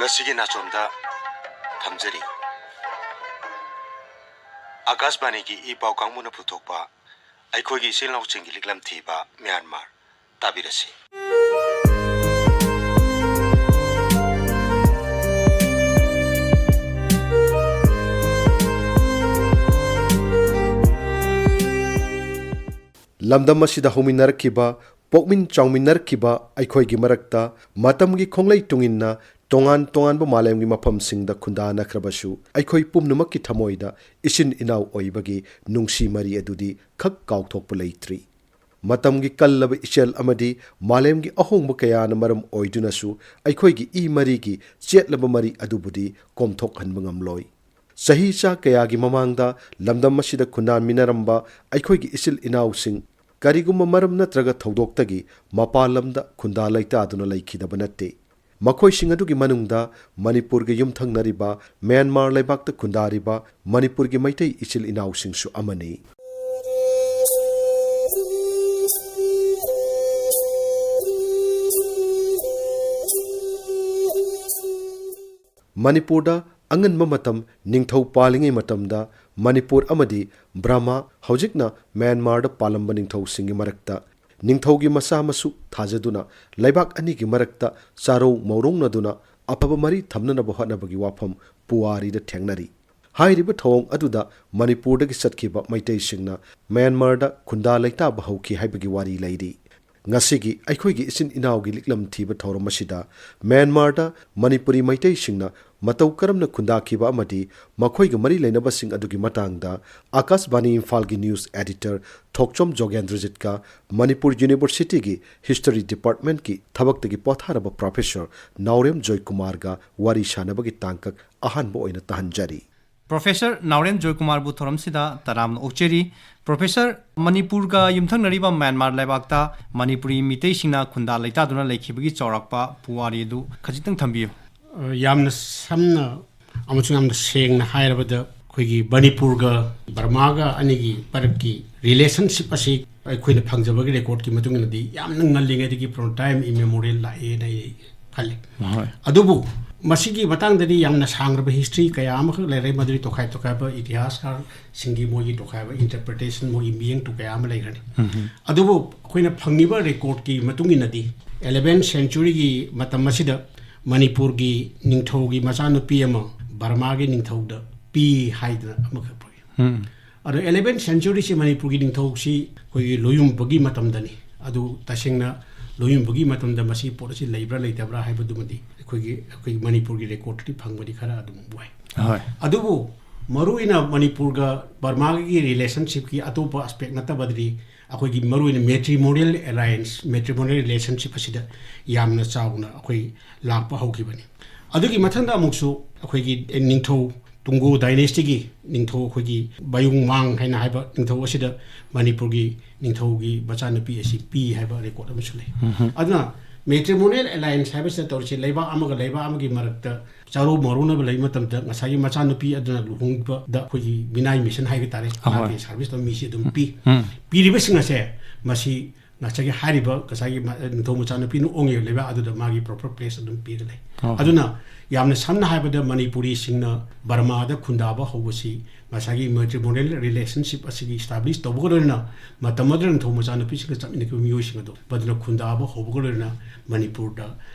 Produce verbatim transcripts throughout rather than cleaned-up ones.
ꯑꯁꯤꯒꯤ ꯅꯥꯆꯣꯝꯗ ꯊꯝꯖꯔꯤ꯫ ꯑꯀꯥꯁꯕꯥꯅꯤꯒꯤ ꯏ ꯄꯥꯎ ꯀꯥꯡꯕꯨꯅ ꯄꯨꯊꯣꯛꯄ ꯑꯩꯈꯣꯏꯒꯤ ꯏꯆꯤꯜ ꯏꯅꯥꯎꯁꯤꯡꯒꯤ ꯂꯤꯛꯂꯝ ꯊꯤꯕ ꯃ꯭ꯌꯥꯟꯃꯥꯔ꯫ ꯇꯥꯕꯤꯔꯁꯤ꯫ ꯂꯝꯗꯝ ꯑꯁꯤꯗ ꯍꯧꯃꯤꯟꯅꯔꯛꯈꯤꯕ, ꯄꯣꯛꯃꯤꯟ ꯆꯥꯎꯃꯤꯟꯅꯔꯛꯈꯤꯕ ꯑꯩꯈꯣꯏꯒꯤ ꯃꯔꯛꯇ ꯃꯇꯝꯒꯤ ꯈꯣꯡꯂꯩ ꯇꯨꯡꯏꯟꯅ ꯇꯣꯉꯥꯟ ꯇꯣꯉꯥꯟꯕ ꯃꯥꯂꯦꯝꯒꯤ ꯃꯐꯝꯁꯤꯡꯗ ꯈꯨꯟꯗꯥꯅꯈ꯭ꯔꯕꯁꯨ, ꯑꯩꯈꯣꯏ ꯄꯨꯝꯅꯃꯛꯀꯤ ꯊꯃꯣꯏꯗ ꯏꯆꯤꯟ ꯏꯅꯥꯎ ꯑꯣꯏꯕꯒꯤ ꯅꯨꯡꯁꯤ ꯃꯔꯤ ꯑꯗꯨꯗꯤ ꯈꯛ ꯀꯥꯎꯊꯣꯛꯄ ꯂꯩꯇ꯭ꯔꯤ꯫ ꯃꯇꯝꯒꯤ ꯀꯜꯂꯕ ꯏꯆꯦꯜ ꯑꯃꯗꯤ ꯃꯥꯂꯦꯝꯒꯤ ꯑꯍꯣꯡꯕ ꯀꯌꯥꯅ ꯃꯔꯝ ꯑꯣꯏꯗꯨꯅꯁꯨ ꯑꯩꯈꯣꯏꯒꯤ ꯏ ꯃꯔꯤꯒꯤ ꯆꯦꯠꯂꯕ ꯃꯔꯤ ꯑꯗꯨꯕꯨꯗꯤ ꯀꯣꯝꯊꯣꯛꯍꯟꯕ ꯉꯝꯂꯣꯏ꯫ ꯆꯍꯤ ꯆꯥ ꯀꯌꯥꯒꯤ ꯃꯃꯥꯡꯗ ꯂꯝꯗꯝ ꯑꯁꯤꯗ ꯈꯨꯟꯗꯥꯃꯤꯟꯅꯔꯝꯕ ꯑꯩꯈꯣꯏꯒꯤ ꯏꯆꯤꯜ ꯏꯅꯥꯎꯁꯤꯡ ꯀꯔꯤꯒꯨꯝꯕ ꯃꯔꯝ ꯅꯠꯇ꯭ꯔꯒ ꯊꯧꯗꯣꯛꯇꯒꯤ ꯃꯄꯥꯟ ꯂꯝꯗ ꯈꯨꯟꯗꯥ ꯂꯩꯇꯥꯗꯨꯅ ꯂꯩꯈꯤꯗꯕ ꯅꯠꯇꯦ꯫ ꯃꯈꯣꯏꯁꯤꯡ ꯑꯗꯨꯒꯤ ꯃꯅꯨꯡꯗ ꯃꯅꯤꯄꯨꯔꯒ ꯌꯨꯝꯊꯪꯅꯔꯤꯕ ꯃ꯭ꯌꯥꯟꯃꯥꯔ ꯂꯩꯕꯥꯛꯇ ꯈꯨꯟꯗꯥꯔꯤꯕ ꯃꯅꯤꯄꯨꯔꯒꯤ ꯃꯩꯇꯩ ꯏꯆꯤꯜ ꯏꯅꯥꯎꯁꯤꯡꯁꯨ ꯑꯃꯅꯤ꯫ ꯃꯅꯤꯄꯨꯔꯗ ꯑꯉꯟꯕ ꯃꯇꯝ ꯅꯤꯡꯊꯧ ꯄꯥꯜꯂꯤꯉꯩ ꯃꯇꯝꯗ ꯃꯅꯤꯄꯨꯔ ꯑꯃꯗꯤ ꯕ꯭ꯔꯍꯃ, ꯍꯧꯖꯤꯛꯅ ꯃ꯭ꯌꯥꯟꯃꯥꯔꯗ ꯄꯥꯜꯂꯝꯕ ꯅꯤꯡꯊꯧꯁꯤꯡꯒꯤ ꯃꯔꯛꯇ ꯅꯤꯡꯊꯧꯒꯤ ꯃꯆꯥ ꯃꯁꯨ ꯊꯥꯖꯗꯨꯅ ꯂꯩꯕꯥꯛ ꯑꯅꯤꯒꯤ ꯃꯔꯛꯇ ꯆꯥꯔꯧ ꯃꯧꯔꯧꯅꯗꯨꯅ ꯑꯐꯕ ꯃꯔꯤ ꯊꯝꯅꯅꯕ ꯍꯣꯠꯅꯕꯒꯤ ꯋꯥꯐꯝ ꯄꯨꯋꯥꯔꯤꯗ ꯊꯦꯡꯅꯔꯤ꯫ ꯍꯥꯏꯔꯤꯕ ꯊꯧꯑꯣꯡ ꯑꯗꯨꯗ ꯃꯅꯤꯄꯨꯔꯗꯒꯤ ꯆꯠꯈꯤꯕ ꯃꯩꯇꯩꯁꯤꯡꯅ ꯃ꯭ꯌꯥꯟꯃꯥꯔꯗ ꯈꯨꯟꯗꯥ ꯂꯩꯇꯥꯕ ꯍꯧꯈꯤ ꯍꯥꯏꯕꯒꯤ ꯋꯥꯔꯤ ꯂꯩꯔꯤ꯫ ꯉꯁꯤꯒꯤ ꯑꯩꯈꯣꯏꯒꯤ ꯏꯆꯤꯟ ꯏꯅꯥꯎꯒꯤ ꯂꯤꯛꯂꯝ ꯊꯤꯕ ꯊꯧꯔꯝ ꯑꯁꯤꯗ ꯃ꯭ꯌꯥꯟꯃꯥꯔꯗ ꯃꯅꯤꯄꯨꯔꯤ ꯃꯩꯇꯩꯁꯤꯡꯅ ꯃꯇꯧ ꯀꯔꯝꯅ ꯈꯨꯟꯗꯥꯈꯤꯕ ꯑꯃꯗꯤ ꯃꯈꯣꯏꯒ ꯃꯔꯤ ꯂꯩꯅꯕꯁꯤꯡ ꯑꯗꯨꯒꯤ ꯃꯇꯥꯡꯗ ꯑꯀꯥꯁꯕꯥꯅꯤ ꯏꯝꯐꯥꯜꯒꯤ ꯅ꯭ꯌꯨꯁ ꯑꯦꯗꯤꯇꯔ ꯊꯣꯛꯆꯣꯝ ꯖꯣꯒꯦꯟꯗ꯭ꯔꯖꯤꯠꯀ ꯃꯅꯤꯄꯨꯔ ꯌꯨꯅꯤꯚꯔꯁꯤꯇꯤꯒꯤ ꯍꯤꯁꯇꯔꯤ ꯗꯤꯄꯥꯔꯠꯃꯦꯟꯠꯀꯤ ꯊꯕꯛꯇꯒꯤ ꯄꯣꯊꯥꯔꯕ ꯄ꯭ꯔꯣꯐꯦꯁꯔ ꯅꯥꯎꯔꯦꯝ ꯖꯣꯏꯀꯨꯃꯥꯔꯒ ꯋꯥꯔꯤ ꯁꯥꯟꯅꯕꯒꯤ ꯇꯥꯡꯀꯛ ꯑꯍꯥꯟꯕ ꯑꯣꯏꯅ ꯇꯥꯍꯟꯖꯔꯤ꯫ ꯄ꯭ꯔꯣꯐꯦꯁꯔ ꯅꯥꯎꯔꯦꯝ ꯖꯣꯏꯀꯨꯃꯥꯔꯕꯨ ꯊꯧꯔꯝꯁꯤꯗ ꯇꯔꯥꯝꯅ ꯑꯣꯛꯆꯔꯤ꯫ ꯄ꯭ꯔꯣꯐꯦꯁꯔ, ꯃꯅꯤꯄꯨꯔꯒ ꯌꯨꯝꯊꯪꯅꯔꯤꯕ ꯃ꯭ꯌꯥꯟꯃꯥꯔ ꯂꯩꯕꯥꯛꯇ ꯃꯅꯤꯄꯨꯔꯤ ꯃꯤꯇꯩꯁꯤꯡꯅ ꯈꯨꯟꯗꯥ ꯂꯩꯇꯥꯗꯨꯅ ꯂꯩꯈꯤꯕꯒꯤ ꯆꯥꯎꯔꯥꯛꯄ ꯄꯨꯋꯥꯔꯤ ꯑꯗꯨ ꯈꯖꯤꯛꯇꯪ ꯊꯝꯕꯤꯌꯨ꯫ ꯑ, ꯌꯥꯝꯅ ꯁꯝꯅ ꯑꯃꯁꯨꯡ ꯌꯥꯝꯅ ꯁꯦꯡꯅ ꯍꯥꯏꯔꯕꯗ, ꯑꯩꯈꯣꯏꯒꯤ ꯃꯅꯤꯄꯨꯔꯒ ꯕꯔꯃꯥꯒ ꯑꯅꯤꯒꯤ ꯃꯔꯛꯀꯤ ꯔꯤꯂꯦꯁꯟꯁꯤꯞ ꯑꯁꯤ ꯑꯩꯈꯣꯏꯅ ꯐꯪꯖꯕꯒꯤ ꯔꯦꯀꯣꯔꯠꯀꯤ ꯃꯇꯨꯡ ꯏꯟꯅꯗꯤ ꯌꯥꯝꯅ ꯉꯜꯂꯤꯉꯩꯗꯒꯤ from time immemorial ꯂꯥꯛꯑꯦꯅ ꯑꯩ ꯈꯜꯂꯤ꯫ ꯍꯣꯏ꯫ ꯑꯗꯨꯕꯨ ꯃꯁꯤꯒꯤ ꯃꯇꯥꯡꯗꯗꯤ ꯌꯥꯝꯅ ꯁꯥꯡꯂꯕ ꯍꯤꯁꯇ꯭ꯔꯤ ꯀꯌꯥ ꯑꯃꯈꯛ ꯂꯩꯔꯦ꯫ ꯃꯗꯨꯗꯤ ꯇꯣꯈꯥꯏ ꯇꯣꯈꯥꯏꯕ ꯏꯇꯤꯍꯥꯁꯀꯥꯔꯁꯤꯡꯒꯤ ꯃꯣꯏꯒꯤ ꯇꯣꯈꯥꯏꯕ ꯏꯟꯇꯔꯄ꯭ꯔꯤꯇꯦꯁꯟ, ꯃꯣꯏꯒꯤ ꯃꯤꯠꯌꯦꯡ ꯇꯨ ꯀꯌꯥ ꯑꯃ ꯂꯩꯈ꯭ꯔꯅꯤ꯫ ꯑꯗꯨꯕꯨ ꯑꯩꯈꯣꯏꯅ ꯐꯪꯂꯤꯕ ꯔꯦꯀꯣꯔꯠꯀꯤ ꯃꯇꯨꯡ ꯏꯟꯅꯗꯤ, ꯑꯦꯂꯦꯚꯦꯟ ꯁꯦꯟꯆꯨꯔꯤꯒꯤ ꯃꯇꯝ ꯑꯁꯤꯗ ꯃꯅꯤꯄꯨꯔꯒꯤ ꯅꯤꯡꯊꯧꯒꯤ ꯃꯆꯥꯅꯨꯄꯤ ꯑꯃ ꯕꯔꯃꯥꯒꯤ ꯅꯤꯡꯊꯧꯗ ꯄꯤ ꯍꯥꯏꯗꯅ ꯑꯃꯈꯛ ꯐꯪꯏ꯫ ꯑꯗꯣ ꯑꯦꯂꯦꯚꯦꯟ ꯁꯦꯟꯆꯨꯔꯤꯁꯤ ꯃꯅꯤꯄꯨꯔꯒꯤ ꯅꯤꯡꯊꯧꯁꯤ ꯑꯩꯈꯣꯏꯒꯤ ꯂꯣꯏꯌꯨꯝꯕꯒꯤ ꯃꯇꯝꯗꯅꯤ꯫ ꯑꯗꯨ ꯇꯁꯦꯡꯅ ꯂꯣꯏꯌꯨꯝꯕꯒꯤ ꯃꯇꯝꯗ ꯃꯁꯤ ꯄꯣꯠ ꯑꯁꯤ ꯂꯩꯕ꯭ꯔꯥ ꯂꯩꯇꯕ꯭ꯔꯥ ꯍꯥꯏꯕꯗꯨꯃꯗꯤ ꯑꯩꯈꯣꯏꯒꯤ, ꯑꯩꯈꯣꯏꯒꯤ ꯃꯅꯤꯄꯨꯔꯒꯤ ꯔꯦꯀꯣꯔꯠꯇꯗꯤ ꯐꯪꯕꯗꯤ ꯈꯔ ꯑꯗꯨꯝ ꯋꯥꯏ꯫ ꯍꯣꯏ꯫ ꯑꯗꯨꯕꯨ ꯃꯔꯨꯑꯣꯏꯅ ꯃꯅꯤꯄꯨꯔꯒ ꯕꯔꯃꯥꯒꯤ ꯔꯤꯂꯦꯁꯟꯁꯤꯞꯀꯤ ꯑꯇꯣꯞꯄ ꯑꯦꯁꯄꯦꯛ ꯅꯠꯇꯕꯗꯗꯤ ꯑꯩꯈꯣꯏꯒꯤ ꯃꯔꯨꯑꯣꯏꯅ ꯃꯦꯇ꯭ꯔꯤꯃꯣꯅꯤꯌꯦꯜ ꯑꯦꯂꯥꯏꯟꯁ, ꯃꯦꯇ꯭ꯔꯤꯃꯣꯅꯤꯌꯦꯜ ꯔꯤꯂꯦꯁꯟꯁꯤꯞ ꯑꯁꯤꯗ ꯌꯥꯝꯅ ꯆꯥꯎꯅ ꯑꯩꯈꯣꯏ ꯂꯥꯛꯄ ꯍꯧꯈꯤꯕꯅꯤ꯫ ꯑꯗꯨꯒꯤ ꯃꯊꯪꯗ ꯑꯃꯨꯛꯁꯨ ꯑꯩꯈꯣꯏꯒꯤ ꯅꯤꯡꯊꯧ ꯇꯨꯡꯒꯣ ꯗꯥꯏꯅꯦꯁꯇꯤꯒꯤ ꯅꯤꯡꯊꯧ ꯑꯩꯈꯣꯏꯒꯤ ꯕꯥꯌꯨꯡ ꯃꯥꯡ ꯍꯥꯏꯅ ꯍꯥꯏꯕ ꯅꯤꯡꯊꯧ ꯑꯁꯤꯗ ꯃꯅꯤꯄꯨꯔꯒꯤ ꯅꯤꯡꯊꯧꯒꯤ ꯃꯆꯥꯅꯨꯄꯤ ꯑꯁꯤ ꯄꯤ ꯍꯥꯏꯕ ꯔꯦꯀꯣꯔꯠ ꯑꯃꯁꯨ ꯂꯩ꯫ ꯑꯗꯨꯅ ꯃꯦꯇ꯭ꯔꯤꯃꯣꯅꯤꯌꯦꯜ ꯑꯦꯂꯥꯏꯟꯁ ꯍꯥꯏꯕꯁꯤꯗ ꯇꯧꯔꯤꯁꯤ ꯂꯩꯕꯥꯛ ꯑꯃꯒ ꯂꯩꯕꯥꯛ ꯑꯃꯒꯤ ꯃꯔꯛꯇ ꯆꯥꯔꯧ ꯃꯧꯔꯧꯅꯕ ꯂꯩꯕ ꯃꯇꯝꯗ ꯉꯁꯥꯏꯒꯤ ꯃꯆꯥꯅꯨꯄꯤ ꯑꯗꯨꯅ ꯂꯨꯍꯣꯡꯕꯗ ꯑꯩꯈꯣꯏꯒꯤ ꯃꯤꯅꯥꯏ ꯃꯤꯁꯟ ꯍꯥꯏꯕ ꯇꯥꯔꯦ, ꯑꯍꯣꯏ꯫ ꯃꯥꯒꯤ ꯁꯥꯔꯚꯤꯁ ꯇꯧꯕ ꯃꯤꯁꯤ ꯑꯗꯨꯝ ꯄꯤ꯫ ꯎꯝ꯫ ꯄꯤꯔꯤꯕꯁꯤꯡ ꯑꯁꯦ ꯃꯁꯤ ꯉꯁꯥꯏꯒꯤ ꯍꯥꯏꯔꯤꯕ ꯉꯁꯥꯏꯒꯤ ꯃ-, ꯅꯤꯡꯊꯧ ꯃꯆꯥꯅꯨꯄꯤꯅ ꯑꯣꯡꯉꯤꯕ ꯂꯩꯕꯥꯛ ꯑꯗꯨꯗ ꯃꯥꯒꯤ ꯄ꯭ꯔꯣꯄꯔ ꯄ꯭ꯂꯦꯁ ꯑꯗꯨꯝ ꯄꯤꯔ ꯂꯩ꯫ ꯑꯣ꯫ ꯑꯗꯨꯅ ꯌꯥꯝꯅ ꯁꯝꯅ ꯍꯥꯏꯔꯕꯗ ꯃꯅꯤꯄꯨꯔꯤꯁꯤꯡꯅ ꯕꯔꯃꯥꯗ ꯈꯨꯟꯗꯥꯕ ꯍꯧꯕꯁꯤ ꯉꯁꯥꯏꯒꯤ ꯃꯦꯇ꯭ꯔꯤꯃꯣꯅꯤꯌꯦꯜ ꯔꯤꯂꯦꯁꯟꯁꯤꯞ ꯑꯁꯤꯒꯤ ꯏꯁꯇꯥꯕ꯭ꯂꯤꯁ ꯇꯧꯕꯒ ꯂꯣꯏꯅꯅ ꯃꯇꯝ ꯑꯗꯨꯗ ꯅꯤꯡꯊꯧ ꯃꯆꯥꯅꯨꯄꯤꯁꯤꯡꯒ ꯆꯠꯃꯤꯟꯅꯈꯤꯕ ꯃꯤꯑꯣꯏꯁꯤꯡ ꯑꯗꯣ ꯃꯗꯨꯅ ꯈꯨꯟꯗꯥꯕ ꯍꯧꯕꯒ ꯂꯣꯏꯅꯅ ꯃꯅꯤꯄꯨꯔꯗ,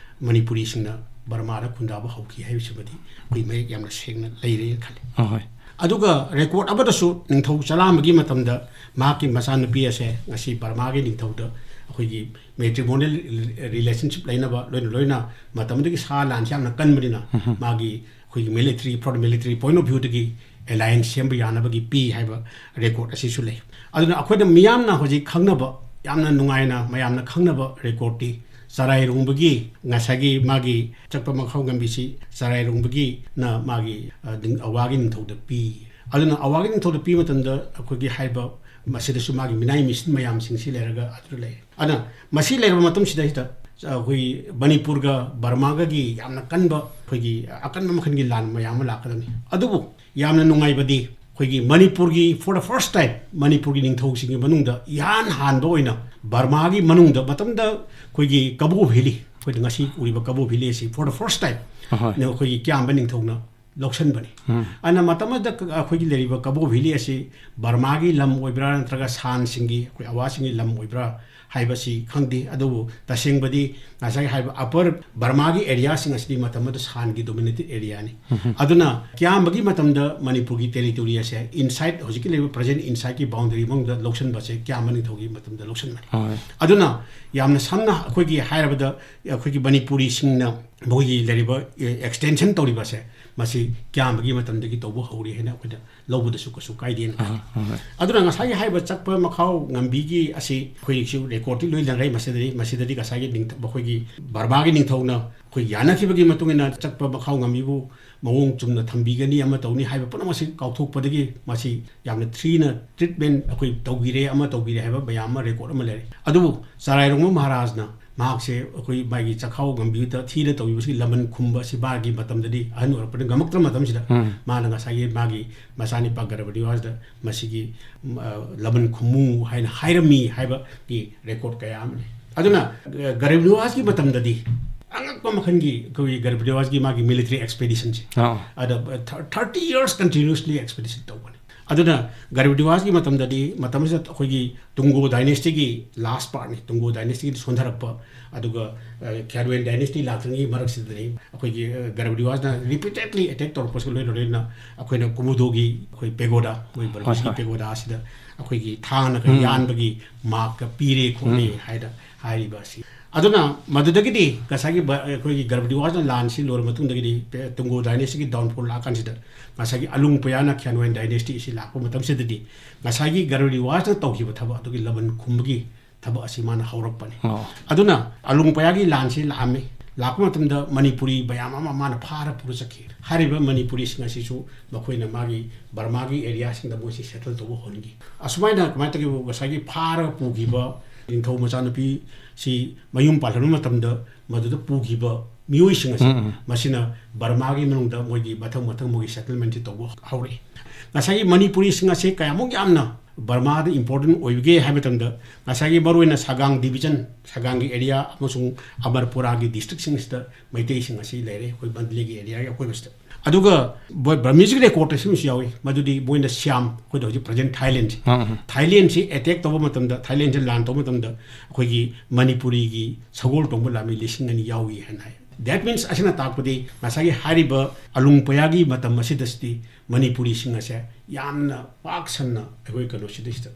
ꯃꯅꯤꯄꯨꯔꯤꯁꯤꯡꯅ ꯕꯔꯃꯥꯗ ꯈꯨꯟꯗꯥꯕ ꯍꯧꯈꯤ ꯍꯥꯏꯕꯁꯤꯃꯗꯤ ꯑꯩꯈꯣꯏ ꯃꯌꯦꯛ ꯌꯥꯝꯅ ꯁꯦꯡꯅ ꯂꯩꯔꯦꯅ ꯈꯜꯂꯤ꯫ ꯑꯍꯣꯏ꯫ ꯑꯗꯨꯒ ꯔꯦꯀꯣꯔꯠ ꯑꯃꯗꯁꯨ ꯅꯤꯡꯊꯧ ꯆꯂꯥꯝꯕꯒꯤ ꯃꯇꯝꯗ ꯃꯍꯥꯛꯀꯤ ꯃꯆꯥꯅꯨꯄꯤ ꯑꯁꯦ ꯉꯁꯤ ꯕꯔꯃꯥꯒꯤ ꯅꯤꯡꯊꯧꯗ ꯑꯩꯈꯣꯏꯒꯤ ꯃꯦꯇ꯭ꯔꯤꯃꯣꯅꯤꯌꯦꯜ ꯔꯤꯂꯦꯁꯟꯁꯤꯞ ꯂꯩꯅꯕ ꯂꯣꯏꯅ ꯂꯣꯏꯅ ꯃꯇꯝꯗꯨꯒꯤ ꯁꯥ ꯂꯥꯟꯁꯤ ꯌꯥꯝꯅ ꯀꯟꯕꯅꯤꯅ ꯃꯥꯒꯤ ꯑꯩꯈꯣꯏꯒꯤ military, from military point of viewꯗꯒꯤ ꯑꯦꯂꯥꯏꯟꯁ ꯁꯦꯝꯕ ꯌꯥꯅꯕꯒꯤ ꯄꯤ ꯍꯥꯏꯕ ꯔꯦꯀꯣꯔꯠ ꯑꯁꯤꯁꯨ ꯂꯩ꯫ ꯑꯗꯨꯅ ꯑꯩꯈꯣꯏꯅ ꯃꯤꯌꯥꯝꯅ ꯍꯧꯖꯤꯛ ꯈꯪꯅꯕ, ꯌꯥꯝꯅ ꯅꯨꯡꯉꯥꯏꯅ ꯃꯌꯥꯝꯅ ꯈꯪꯅꯕ ꯔꯦꯀꯣꯔꯠꯇꯤ ꯆꯔꯥꯏꯔꯣꯡꯕꯒꯤ ꯉꯁꯥꯏꯒꯤ ꯃꯥꯒꯤ ꯆꯠꯄ ꯃꯐꯝ ꯉꯝꯕꯤꯁꯤ ꯆꯔꯥꯏꯔꯣꯡꯕꯒꯤꯅ ꯃꯥꯒꯤ, ꯑ, ꯅꯤꯡ-, ꯑꯋꯥꯒꯤ ꯅꯤꯡꯊꯧꯗ ꯄꯤ꯫ ꯑꯗꯨꯅ ꯑꯋꯥꯒꯤ ꯅꯤꯡꯊꯧꯗ ꯄꯤꯕ ꯃꯇꯝꯗ ꯑꯩꯈꯣꯏꯒꯤ ꯍꯥꯏꯔꯤꯕ ꯃꯁꯤꯗꯁꯨ ꯃꯥꯒꯤ ꯃꯤꯅꯥꯏ ꯃꯤꯁꯟ ꯃꯌꯥꯝꯁꯤꯡꯁꯤ ꯂꯩꯔꯒ ꯑꯗꯨꯗ ꯂꯩ꯫ ꯑꯗꯨꯅ ꯃꯁꯤ ꯂꯩꯔꯕ ꯃꯇꯝꯁꯤꯗꯩꯁꯤꯗ ꯑꯩꯈꯣꯏ ꯃꯅꯤꯄꯨꯔꯒ ꯕꯔꯃꯥꯒꯒꯤ ꯌꯥꯝꯅ ꯀꯟꯕ, ꯑꯩꯈꯣꯏꯒꯤ ꯑꯀꯟꯕ ꯃꯈꯜꯒꯤ ꯂꯥꯟ ꯃꯌꯥꯝ ꯑꯃ ꯂꯥꯛꯀꯗꯕꯅꯤ꯫ ꯑꯗꯨꯕꯨ ꯌꯥꯝꯅ ꯅꯨꯡꯉꯥꯏꯕꯗꯤ ꯑꯩꯈꯣꯏꯒꯤ ꯃꯅꯤꯄꯨꯔꯒꯤ, for the first time, ꯃꯅꯤꯄꯨꯔꯒꯤ ꯅꯤꯡꯊꯧꯁꯤꯡꯒꯤ ꯃꯅꯨꯡꯗ ꯏꯍꯥꯟ ꯍꯥꯟꯕ ꯑꯣꯏꯅ ꯕꯔꯃꯥꯒꯤ ꯃꯅꯨꯡꯗ ꯃꯇꯝꯗ ꯑꯩꯈꯣꯏꯒꯤ ꯀꯕꯣ ꯚꯦꯂꯤ, ꯑꯩꯈꯣꯏꯅ ꯉꯁꯤ ꯎꯔꯤꯕ ꯀꯕꯣ ꯚꯦꯂꯤ ꯑꯁꯤ for the first time ꯑꯍꯣꯏ꯫ ꯑꯩꯈꯣꯏꯒꯤ ꯀ꯭ꯌꯥꯝꯕ ꯅꯤꯡꯊꯧꯅ ꯂꯧꯁꯤꯟꯕꯅꯤ꯫ ꯎꯝ꯫ ꯑꯗꯨꯅ ꯃꯇꯝ ꯑꯗꯨꯗ ꯑꯩꯈꯣꯏꯒꯤ ꯂꯩꯔꯤꯕ ꯀꯕꯣ ꯚꯦꯂꯤ ꯑꯁꯤ ꯕꯔꯃꯥꯒꯤ ꯂꯝ ꯑꯣꯏꯕ꯭ꯔꯥ ꯅꯠꯇ꯭ꯔꯒ ꯁꯥꯟꯁꯤꯡꯒꯤ, ꯑꯩꯈꯣꯏ ꯑꯋꯥꯁꯤꯡꯒꯤ ꯂꯝ ꯑꯣꯏꯕ꯭ꯔꯥ ꯍꯥꯏꯕꯁꯤ ꯈꯪꯗꯦ꯫ ꯑꯗꯨꯕꯨ ꯇꯁꯦꯡꯕꯗꯤ ꯉꯁꯥꯏ ꯍꯥꯏꯕ ꯑꯄꯔ ꯕꯔꯃꯥꯒꯤ ꯑꯦꯔꯤꯌꯥꯁꯤꯡ ꯑꯁꯤꯗꯤ ꯃꯇꯝ ꯑꯗꯨꯗ ꯁꯥꯟꯒꯤ ꯗꯣꯃꯤꯅꯦꯇꯦꯠ ꯑꯦꯔꯤꯌꯥꯅꯤ꯫ ꯑꯗꯨꯅ ꯀ꯭ꯌꯥꯝꯕꯒꯤ ꯃꯇꯝꯗ ꯃꯅꯤꯄꯨꯔꯒꯤ ꯇꯦꯔꯤꯇꯣꯔꯤ ꯑꯁꯦ ꯏꯟꯁꯥꯏꯠ, ꯍꯧꯖꯤꯛꯀꯤ ꯂꯩꯔꯤꯕ ꯄ꯭ꯔꯖꯦꯟ ꯏꯟꯁꯥꯏꯠꯀꯤ ꯕꯥꯎꯟꯗꯔꯤ ꯃꯅꯨꯡꯗ ꯂꯧꯁꯤꯟꯕꯁꯦ ꯀ꯭ꯌꯥꯝꯕ ꯅꯤꯡꯊꯧꯒꯤ ꯃꯇꯝꯗ ꯂꯧꯁꯤꯟꯕꯅꯤ꯫ ꯍꯣꯏ꯫ ꯑꯗꯨꯅ ꯌꯥꯝꯅ ꯁꯝꯅ ꯑꯩꯈꯣꯏꯒꯤ ꯍꯥꯏꯔꯕꯗ ꯑꯩꯈꯣꯏꯒꯤ ꯃꯅꯤꯄꯨꯔꯤꯁꯤꯡꯅ ꯃꯈꯣꯏꯒꯤ ꯂꯩꯔꯤꯕ ꯑꯦꯛꯁꯇꯦꯟꯁꯟ ꯇꯧꯔꯤꯕꯁꯦ ꯃꯁꯤ ꯀ꯭ꯌꯥꯝꯕꯒꯤ ꯃꯇꯝꯗꯒꯤ ꯇꯧꯕ ꯍꯧꯔꯤ ꯍꯥꯏꯅ ꯑꯩꯈꯣꯏꯅ ꯂꯧꯕꯗꯁꯨ ꯀꯩꯁꯨ ꯀꯥꯏꯗꯦꯅ ꯈꯜꯂꯤ꯫ ꯑꯍꯣꯏ꯫ ꯑꯗꯨꯅ ꯉꯁꯥꯏꯒꯤ ꯍꯥꯏꯔꯤꯕ ꯆꯠꯄ ꯃꯈꯥꯎ ꯉꯝꯕꯤꯒꯤ ꯑꯁꯤ ꯑꯩꯈꯣꯏꯁꯨ ꯔꯦꯀꯣꯔꯗꯇꯤ ꯂꯣꯏ ꯂꯩꯅꯔꯦ꯫ ꯃꯁꯤꯗꯗꯤ, ꯃꯁꯤꯗꯗꯤ ꯉꯁꯥꯏꯒꯤ ꯅꯤꯡꯊ-, ꯃꯈꯣꯏꯒꯤ ꯕꯔꯃꯥꯒꯤ ꯅꯤꯡꯊꯧꯅ ꯑꯩꯈꯣꯏ ꯌꯥꯅꯈꯤꯕꯒꯤ ꯃꯇꯨꯡ ꯏꯟꯅ ꯆꯠꯄ ꯃꯈꯥꯎ ꯉꯝꯕꯤꯕꯨ ꯃꯑꯣꯡ ꯆꯨꯝꯅ ꯊꯝꯕꯤꯒꯅꯤ ꯑꯃ ꯇꯧꯅꯤ ꯍꯥꯏꯕ ꯄꯨꯝꯅꯃꯛ ꯑꯁꯤ ꯀꯥꯎꯊꯣꯛꯄꯗꯒꯤ ꯃꯁꯤ ꯌꯥꯝꯅ ꯊꯤꯅ ꯇ꯭ꯔꯤꯠꯃꯦꯟ ꯑꯩꯈꯣꯏ ꯇꯧꯕꯤꯔꯦ ꯑꯃ ꯇꯧꯕꯤꯔꯦ ꯍꯥꯏꯕ ꯃꯌꯥꯝ ꯑꯃ ꯔꯦꯀꯣꯔꯗ ꯑꯃ ꯂꯩꯔꯦ꯫ ꯑꯗꯨꯕꯨ ꯆꯔꯥꯏꯔꯣꯡꯕ ꯃꯍꯥꯔꯥꯖꯅ ꯃꯍꯥꯛꯁꯦ ꯑꯩꯈꯣꯏ ꯃꯥꯒꯤ ꯆꯈꯥꯎ ꯉꯝꯕꯤꯗ ꯊꯤꯅ ꯇꯧꯕꯤꯕꯁꯤꯒꯤ ꯂꯃꯟ ꯈꯨꯝꯕ ꯑꯁꯤ ꯃꯥꯒꯤ ꯃꯇꯝꯗꯗꯤ ꯑꯍꯟ ꯑꯣꯏꯔꯛꯄꯅ ꯉꯝꯃꯛꯇ꯭ꯔ ꯃꯇꯝꯁꯤꯗ ꯎꯝ꯫ ꯃꯥꯅ ꯉꯁꯥꯏꯒꯤ ꯃꯥꯒꯤ ꯃꯆꯥꯅꯤꯄꯥ ꯒꯔꯚꯅꯤꯋꯥꯁꯗ ꯃꯁꯤꯒꯤ, ꯎꯝ, ꯑ, ꯂꯃꯟ ꯈꯨꯝꯃꯨ ꯍꯥꯏꯅ ꯍꯥꯏꯔꯝꯃꯤ ꯍꯥꯏꯕꯒꯤ ꯔꯦꯀꯣꯔꯗ ꯀꯌꯥ ꯑꯃ ꯂꯩ꯫ ꯑꯗꯨꯅ, ꯑ, ꯒꯔꯚꯅꯤꯋꯥꯁꯀꯤ ꯃꯇꯝꯗꯗꯤ ꯑꯉꯛꯄ ꯃꯈꯜꯒꯤ ꯑꯩꯈꯣꯏꯒꯤ ꯒꯔꯚꯅꯤꯋꯥꯁꯀꯤ ꯃꯥꯒꯤ ꯃꯤꯂꯤꯇꯔꯤ ꯑꯦꯛꯁꯄꯦꯗꯤꯁꯟꯁꯦ ꯑꯥ꯫ ꯑꯗ ꯊꯥꯔꯇꯤ ꯌꯔꯁ ꯀꯟꯇꯤꯅ꯭ꯌꯨꯁꯂꯤ ꯑꯦꯛꯁꯄꯦꯗꯤꯁꯟ ꯇꯧꯕꯅꯤ꯫ ꯑꯗꯨꯅ ꯒꯔꯚꯅꯤꯋꯥꯁꯀꯤ ꯃꯇꯝꯗꯗꯤ, ꯃꯇꯝꯁꯤꯗ ꯑꯩꯈꯣꯏꯒꯤ ꯇꯨꯡꯒꯣ ꯗꯥꯏꯅꯦꯁꯇꯤꯒꯤ ꯂꯥꯁ ꯄꯥꯔꯠꯅꯤ, ꯇꯨꯡꯒꯣ ꯗꯥꯏꯅꯦꯁꯇꯤꯒꯤ ꯁꯣꯟꯊꯔꯛꯄ, ꯑꯗꯨꯒ, ꯑ, ꯈ꯭ꯌꯥꯟꯋꯦꯟ ꯗꯥꯏꯅꯦꯁꯇꯤ ꯂꯥꯛꯇ꯭ꯔꯤꯉꯩꯒꯤ ꯃꯔꯛꯁꯤꯗꯅꯤ ꯑꯩꯈꯣꯏꯒꯤ, ꯑ, ꯒꯔꯚꯅꯤꯋꯥꯁꯅ ꯔꯤꯄꯤꯇꯦꯗꯂꯤ ꯑꯦꯇꯦꯛ ꯇꯧꯔꯛꯄꯁꯤꯒ ꯂꯣꯏꯅ ꯂꯣꯏꯅꯅ ꯑꯩꯈꯣꯏꯅ ꯀꯨꯃꯨꯗꯣꯒꯤ ꯑꯩꯈꯣꯏ ꯄꯦꯒꯣꯗꯥ, ꯃꯣꯏ ꯕꯔꯃꯤꯁꯀꯤ ꯍꯣꯏ꯫ ꯄꯦꯒꯣꯗꯥ ꯑꯁꯤꯗ ꯑꯩꯈꯣꯏꯒꯤ ꯊꯥꯡꯅꯒ ꯎꯝ꯫ ꯌꯥꯟꯕꯒꯤ ꯃꯥꯔꯛꯀ ꯄꯤꯔꯦ ꯈꯣꯠꯂꯦ ꯎꯝ꯫ ꯍꯥꯏꯅ ꯍꯥꯏꯔꯤꯕ ꯑꯁꯤ꯫ ꯑꯗꯨꯅ ꯃꯗꯨꯗꯒꯤꯗꯤ ꯉꯁꯥꯏꯒꯤ ꯕ-, ꯑꯩꯈꯣꯏꯒꯤ ꯒꯔꯚꯅꯤꯋꯥꯁꯅ ꯂꯥꯟꯁꯤ ꯂꯣꯏꯔ ꯃꯇꯨꯡꯗꯒꯤꯗꯤ ꯄꯦ-, ꯇꯨꯡꯒꯣ ꯗꯥꯏꯅꯦꯁꯇꯤꯒꯤ ꯗꯥꯎꯟꯐꯣꯜ ꯂꯥꯛꯑꯀꯥꯟꯁꯤꯗ ꯉꯁꯥꯏꯒꯤ ꯑꯂꯨꯡ ꯄꯌꯥꯅ ꯈ꯭ꯌꯥꯟꯋꯦꯟ ꯗꯥꯏꯅꯦꯁꯇꯤ ꯑꯁꯤ ꯂꯥꯛꯄ ꯃꯇꯝꯁꯤꯗꯗꯤ ꯉꯁꯥꯏꯒꯤ ꯒꯔꯚꯅꯤꯋꯥꯁꯅ ꯇꯧꯈꯤꯕ ꯊꯕꯛ ꯑꯗꯨꯒꯤ ꯂꯃꯟ ꯈꯨꯝꯕꯒꯤ ꯊꯕꯛ ꯑꯁꯤ ꯃꯥꯅ ꯍꯧꯔꯛꯄꯅꯤ꯫ ꯑꯣ꯫ ꯑꯗꯨꯅ ꯑꯂꯨꯡ ꯄꯌꯥꯒꯤ ꯂꯥꯟꯁꯤ ꯂꯥꯛꯑꯝꯃꯤ꯫ ꯂꯥꯛꯄ ꯃꯇꯝꯗ ꯃꯅꯤꯄꯨꯔꯤ ꯃꯌꯥꯝ ꯑꯃ ꯃꯥꯅ ꯐꯥꯔ ꯄꯨꯔ ꯆꯠꯈꯤ꯫ ꯍꯥꯏꯔꯤꯕ ꯃꯅꯤꯄꯨꯔꯤꯁꯤꯡ ꯑꯁꯤꯁꯨ ꯃꯈꯣꯏꯅ ꯃꯥꯒꯤ ꯕꯔꯃꯥꯒꯤ ꯑꯦꯔꯤꯌꯥꯁꯤꯡꯗ ꯃꯣꯏꯁꯤ ꯁꯦꯇꯜ ꯇꯧꯕ ꯍꯧꯍꯟꯈꯤ꯫ ꯑꯁꯨꯃꯥꯏꯅ ꯀꯃꯥꯏꯅ ꯇꯧꯒꯦꯕꯨ ꯉꯁꯥꯏꯒꯤ ꯐꯥꯔꯒ ꯄꯨꯈꯤꯕ ꯅꯤꯡꯊꯧ ꯃꯆꯥꯅꯨꯄꯤꯁꯤ ꯃꯌꯨꯝ ꯄꯥꯜꯍꯟꯕ ꯃꯇꯝꯗ ꯃꯗꯨꯗ ꯄꯨꯈꯤꯕ ꯃꯤꯑꯣꯏꯁꯤꯡ ꯑꯁꯤ ꯎꯝ, ꯎꯝ꯫ ꯃꯁꯤꯅ ꯕꯔꯃꯥꯒꯤ ꯃꯅꯨꯡꯗ ꯃꯣꯏꯒꯤ ꯃꯊꯪ ꯃꯊꯪ ꯃꯣꯏꯒꯤ ꯁꯦꯇꯜꯃꯦꯟꯁꯤ ꯇꯧꯕ ꯍꯧꯔꯛꯏ꯫ ꯉꯁꯥꯏꯒꯤ ꯃꯅꯤꯄꯨꯔꯤꯁꯤꯡ ꯑꯁꯤ ꯀꯌꯥꯃꯨꯛ ꯌꯥꯝꯅ ꯕꯔꯃꯥꯗ ꯏꯝꯄꯣꯔꯇꯦꯟ ꯑꯣꯏꯕꯒꯦ ꯍꯥꯏꯕ ꯃꯇꯝꯗ, ꯉꯁꯥꯏꯒꯤ ꯃꯔꯨꯑꯣꯏꯅ ꯁꯒꯥꯡ ꯗꯤꯕꯤꯖꯟ, ꯁꯒꯥꯡꯒꯤ ꯑꯦꯔꯤꯌꯥ ꯑꯃꯁꯨꯡ ꯑꯃꯔꯄꯨꯔꯥꯒꯤ ꯗꯤꯁꯇ꯭ꯔꯤꯛꯁꯤꯡꯁꯤꯗ ꯃꯩꯇꯩꯁꯤꯡ ꯑꯁꯤ ꯂꯩꯔꯦ, ꯑꯩꯈꯣꯏ ꯃꯟꯗꯂꯦꯒꯤ ꯑꯦꯔꯤꯌꯥꯒꯤ ꯑꯀꯣꯏꯕꯁꯤꯗ꯫ ꯑꯗꯨꯒ ꯕꯔꯃꯤꯁꯀꯤ ꯔꯦꯀꯣꯔꯠꯇ ꯁꯤꯃꯁꯨ ꯌꯥꯎꯏ, ꯃꯗꯨꯗꯤ ꯃꯣꯏꯅ ꯁꯤꯌꯥꯝ, ꯑꯩꯈꯣꯏꯗ ꯍꯧꯖꯤꯛ ꯄ꯭ꯔꯖꯦꯟ ꯊꯥꯏꯂꯦꯟꯁꯦ, ꯊꯥꯏꯂꯦꯟꯁꯤ ꯑꯦꯇꯦꯛ ꯇꯧꯕ ꯃꯇꯝꯗ, ꯊꯥꯏꯂꯦꯟꯁꯦ ꯂꯥꯟ ꯇꯧꯕ ꯃꯇꯝꯗ, ꯑꯩꯈꯣꯏꯒꯤ ꯃꯅꯤꯄꯨꯔꯤꯒꯤ ꯁꯒꯣꯜ ꯇꯣꯡꯕ ꯂꯥꯟꯃꯤ ꯂꯤꯁꯤꯡ ꯑꯅꯤ ꯌꯥꯎꯏ ꯍꯥꯏꯅ ꯍꯥꯏ꯫ That means, ꯑꯁꯤꯅ ꯇꯥꯛꯄꯗꯤ ꯉꯁꯥꯏꯒꯤ ꯍꯥꯏꯔꯤꯕ ꯑꯂꯨꯡ ꯄꯌꯥꯒꯤ ꯃꯇꯝ ꯑꯁꯤꯗꯁꯤꯗꯤ ꯃꯅꯤꯄꯨꯔꯤꯁꯤꯡ ꯑꯁꯦ ꯌꯥꯝꯅ ꯄꯥꯛ ꯁꯟꯅ ꯑꯩꯈꯣꯏ ꯀꯩꯅꯣꯁꯤꯗꯩꯁꯤꯗ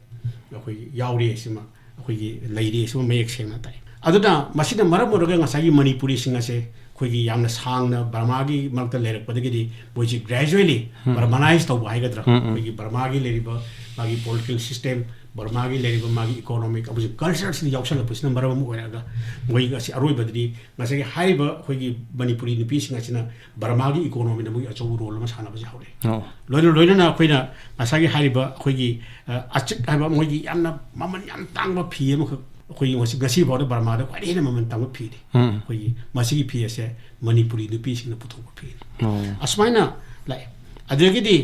ꯑꯩꯈꯣꯏ ꯌꯥꯎꯔꯤ ꯍꯥꯏꯁꯤꯃ, ꯑꯩꯈꯣꯏꯒꯤ ꯂꯩꯔꯤ ꯍꯥꯏꯁꯤꯃ ꯃꯌꯦꯛ ꯁꯦꯡꯅ ꯇꯥꯏ꯫ ꯑꯗꯨꯅ ꯃꯁꯤꯅ ꯃꯔꯝ ꯑꯣꯏꯔꯒ ꯉꯁꯥꯏꯒꯤ ꯃꯅꯤꯄꯨꯔꯤꯁꯤꯡ ꯑꯁꯦ ꯑꯩꯈꯣꯏꯒꯤ ꯌꯥꯝꯅ ꯁꯥꯡꯅ ꯕꯔꯃꯥꯒꯤ ꯃꯔꯛꯇ ꯂꯩꯔꯛꯄꯗꯒꯤꯗꯤ ꯃꯣꯏꯁꯤ gradually Burmanized ꯇꯧꯕ ꯍꯥꯏꯒꯗ꯭ꯔꯥ, ꯑꯩꯈꯣꯏꯒꯤ ꯕꯔꯃꯥꯒꯤ ꯂꯩꯔꯤꯕ ꯃꯥꯒꯤ political system, ꯕꯔꯃꯥꯒꯤ ꯂꯩꯔꯤꯕ ꯃꯥꯒꯤ economic ꯑꯃꯁꯨꯡ culture ꯁꯤꯗ ꯌꯥꯎꯁꯜꯂꯛꯄꯁꯤꯅ ꯃꯔꯝ ꯑꯃ ꯑꯣꯏꯔꯒ ꯃꯣꯏ ꯉꯁꯤ ꯑꯔꯣꯏꯕꯗꯗꯤ ꯉꯁꯥꯏꯒꯤ ꯍꯥꯏꯔꯤꯕ ꯑꯩꯈꯣꯏꯒꯤ ꯃꯅꯤꯄꯨꯔꯤ ꯅꯨꯄꯤꯁꯤꯡ ꯑꯁꯤꯅ ꯕꯔꯃꯥꯒꯤ economyꯗ ꯃꯣꯏ ꯑꯆꯧꯕ role ꯑꯃ ꯁꯥꯟꯅꯕꯁꯦ ꯍꯧꯔꯛꯑꯦ꯫ ꯑꯣ꯫ ꯂꯣꯏꯅ ꯂꯣꯏꯅꯅ ꯑꯩꯈꯣꯏꯅ ꯉꯁꯥꯏꯒꯤ ꯍꯥꯏꯔꯤꯕ ꯑꯩꯈꯣꯏꯒꯤ, ꯑ, ꯑꯆꯤꯛ ꯍꯥꯏꯕ ꯃꯣꯏꯒꯤ ꯌꯥꯝꯅ ꯃꯃꯜ ꯌꯥꯝ ꯇꯥꯡꯕ ꯐꯤ ꯑꯃꯈꯛ ꯑꯩꯈꯣꯏꯒꯤ ꯉꯁꯤ, ꯉꯁꯤ ꯐꯥꯎꯗ ꯕꯔꯃꯥꯗ ꯈ꯭ꯋꯥꯏꯗꯒꯤ ꯍꯦꯟꯅ ꯃꯃꯜ ꯇꯥꯡꯕ ꯐꯤꯅꯤ꯫ ꯎꯝ꯫ ꯑꯩꯈꯣꯏꯒꯤ ꯃꯁꯤꯒꯤ ꯐꯤ ꯑꯁꯦ ꯃꯅꯤꯄꯨꯔꯤ ꯅꯨꯄꯤꯁꯤꯡꯅ ꯄꯨꯊꯣꯛꯄ ꯐꯤꯅꯤ꯫ ꯑꯣ꯫ ꯑꯁꯨꯃꯥꯏꯅ ꯂꯥꯛꯑꯦ꯫ ꯑꯗꯨꯗꯒꯤꯗꯤ,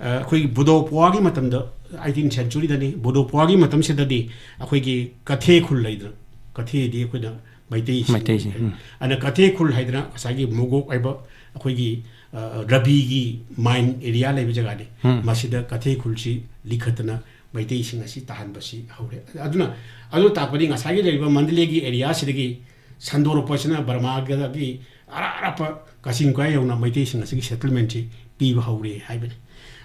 ꯑ, ꯑꯩꯈꯣꯏꯒꯤ ꯕꯨꯗꯣ ꯄꯣꯋꯥꯒꯤ ꯃꯇꯝꯗ, eighteenth centuryꯗꯅꯤ, ꯕꯨꯗꯣ ꯄꯣꯋꯥꯒꯤ ꯃꯇꯝꯁꯤꯗꯗꯤ ꯑꯩꯈꯣꯏꯒꯤ ꯀꯊꯦ ꯈꯨꯜ ꯂꯩꯗꯅ, ꯀꯊꯦꯗꯤ ꯑꯩꯈꯣꯏꯅ ꯃꯩꯇꯩꯁꯤꯡ ꯃꯩꯇꯩꯁꯤꯡ, ꯑꯣꯏꯔꯦ꯫ ꯎꯝ꯫ ꯑꯗꯨꯅ ꯀꯊꯦ ꯈꯨꯜ ꯍꯥꯏꯗꯅ ꯉꯁꯥꯏꯒꯤ ꯃꯣꯒꯣꯛ ꯍꯥꯏꯕ ꯑꯩꯈꯣꯏꯒꯤ, ꯑ, ꯔꯕꯤꯒꯤ mine area ꯂꯩꯕ ꯖꯒꯥꯅꯤ꯫ ꯎꯝ꯫ ꯃꯁꯤꯗ ꯀꯊꯦ ꯈꯨꯜꯁꯤ ꯂꯤꯡꯈꯠꯇꯅ ꯃꯩꯇꯩꯁꯤꯡ ꯑꯁꯤ ꯇꯥꯍꯟꯕꯁꯤ ꯍꯧꯔꯦ꯫ ꯑꯗꯨꯅ, ꯑꯗꯨ ꯇꯥꯛꯄꯗꯤ ꯉꯁꯥꯏꯒꯤ ꯂꯩꯔꯤꯕ ꯃꯟꯗꯂꯦꯒꯤ areaꯁꯤꯗꯒꯤ ꯁꯟꯗꯣꯔꯛꯄꯁꯤꯅ ꯕꯔꯃꯥꯒꯤ ꯑꯔꯥꯞ ꯑꯔꯥꯞꯄ ꯀꯥꯆꯤꯟ ꯀꯣꯌꯥ ꯌꯧꯅ ꯃꯩꯇꯩꯁꯤꯡ ꯑꯁꯤꯒꯤ settlementꯁꯤ ꯄꯤꯕ ꯍꯧꯔꯦ ꯍꯥꯏꯕꯅꯤ꯫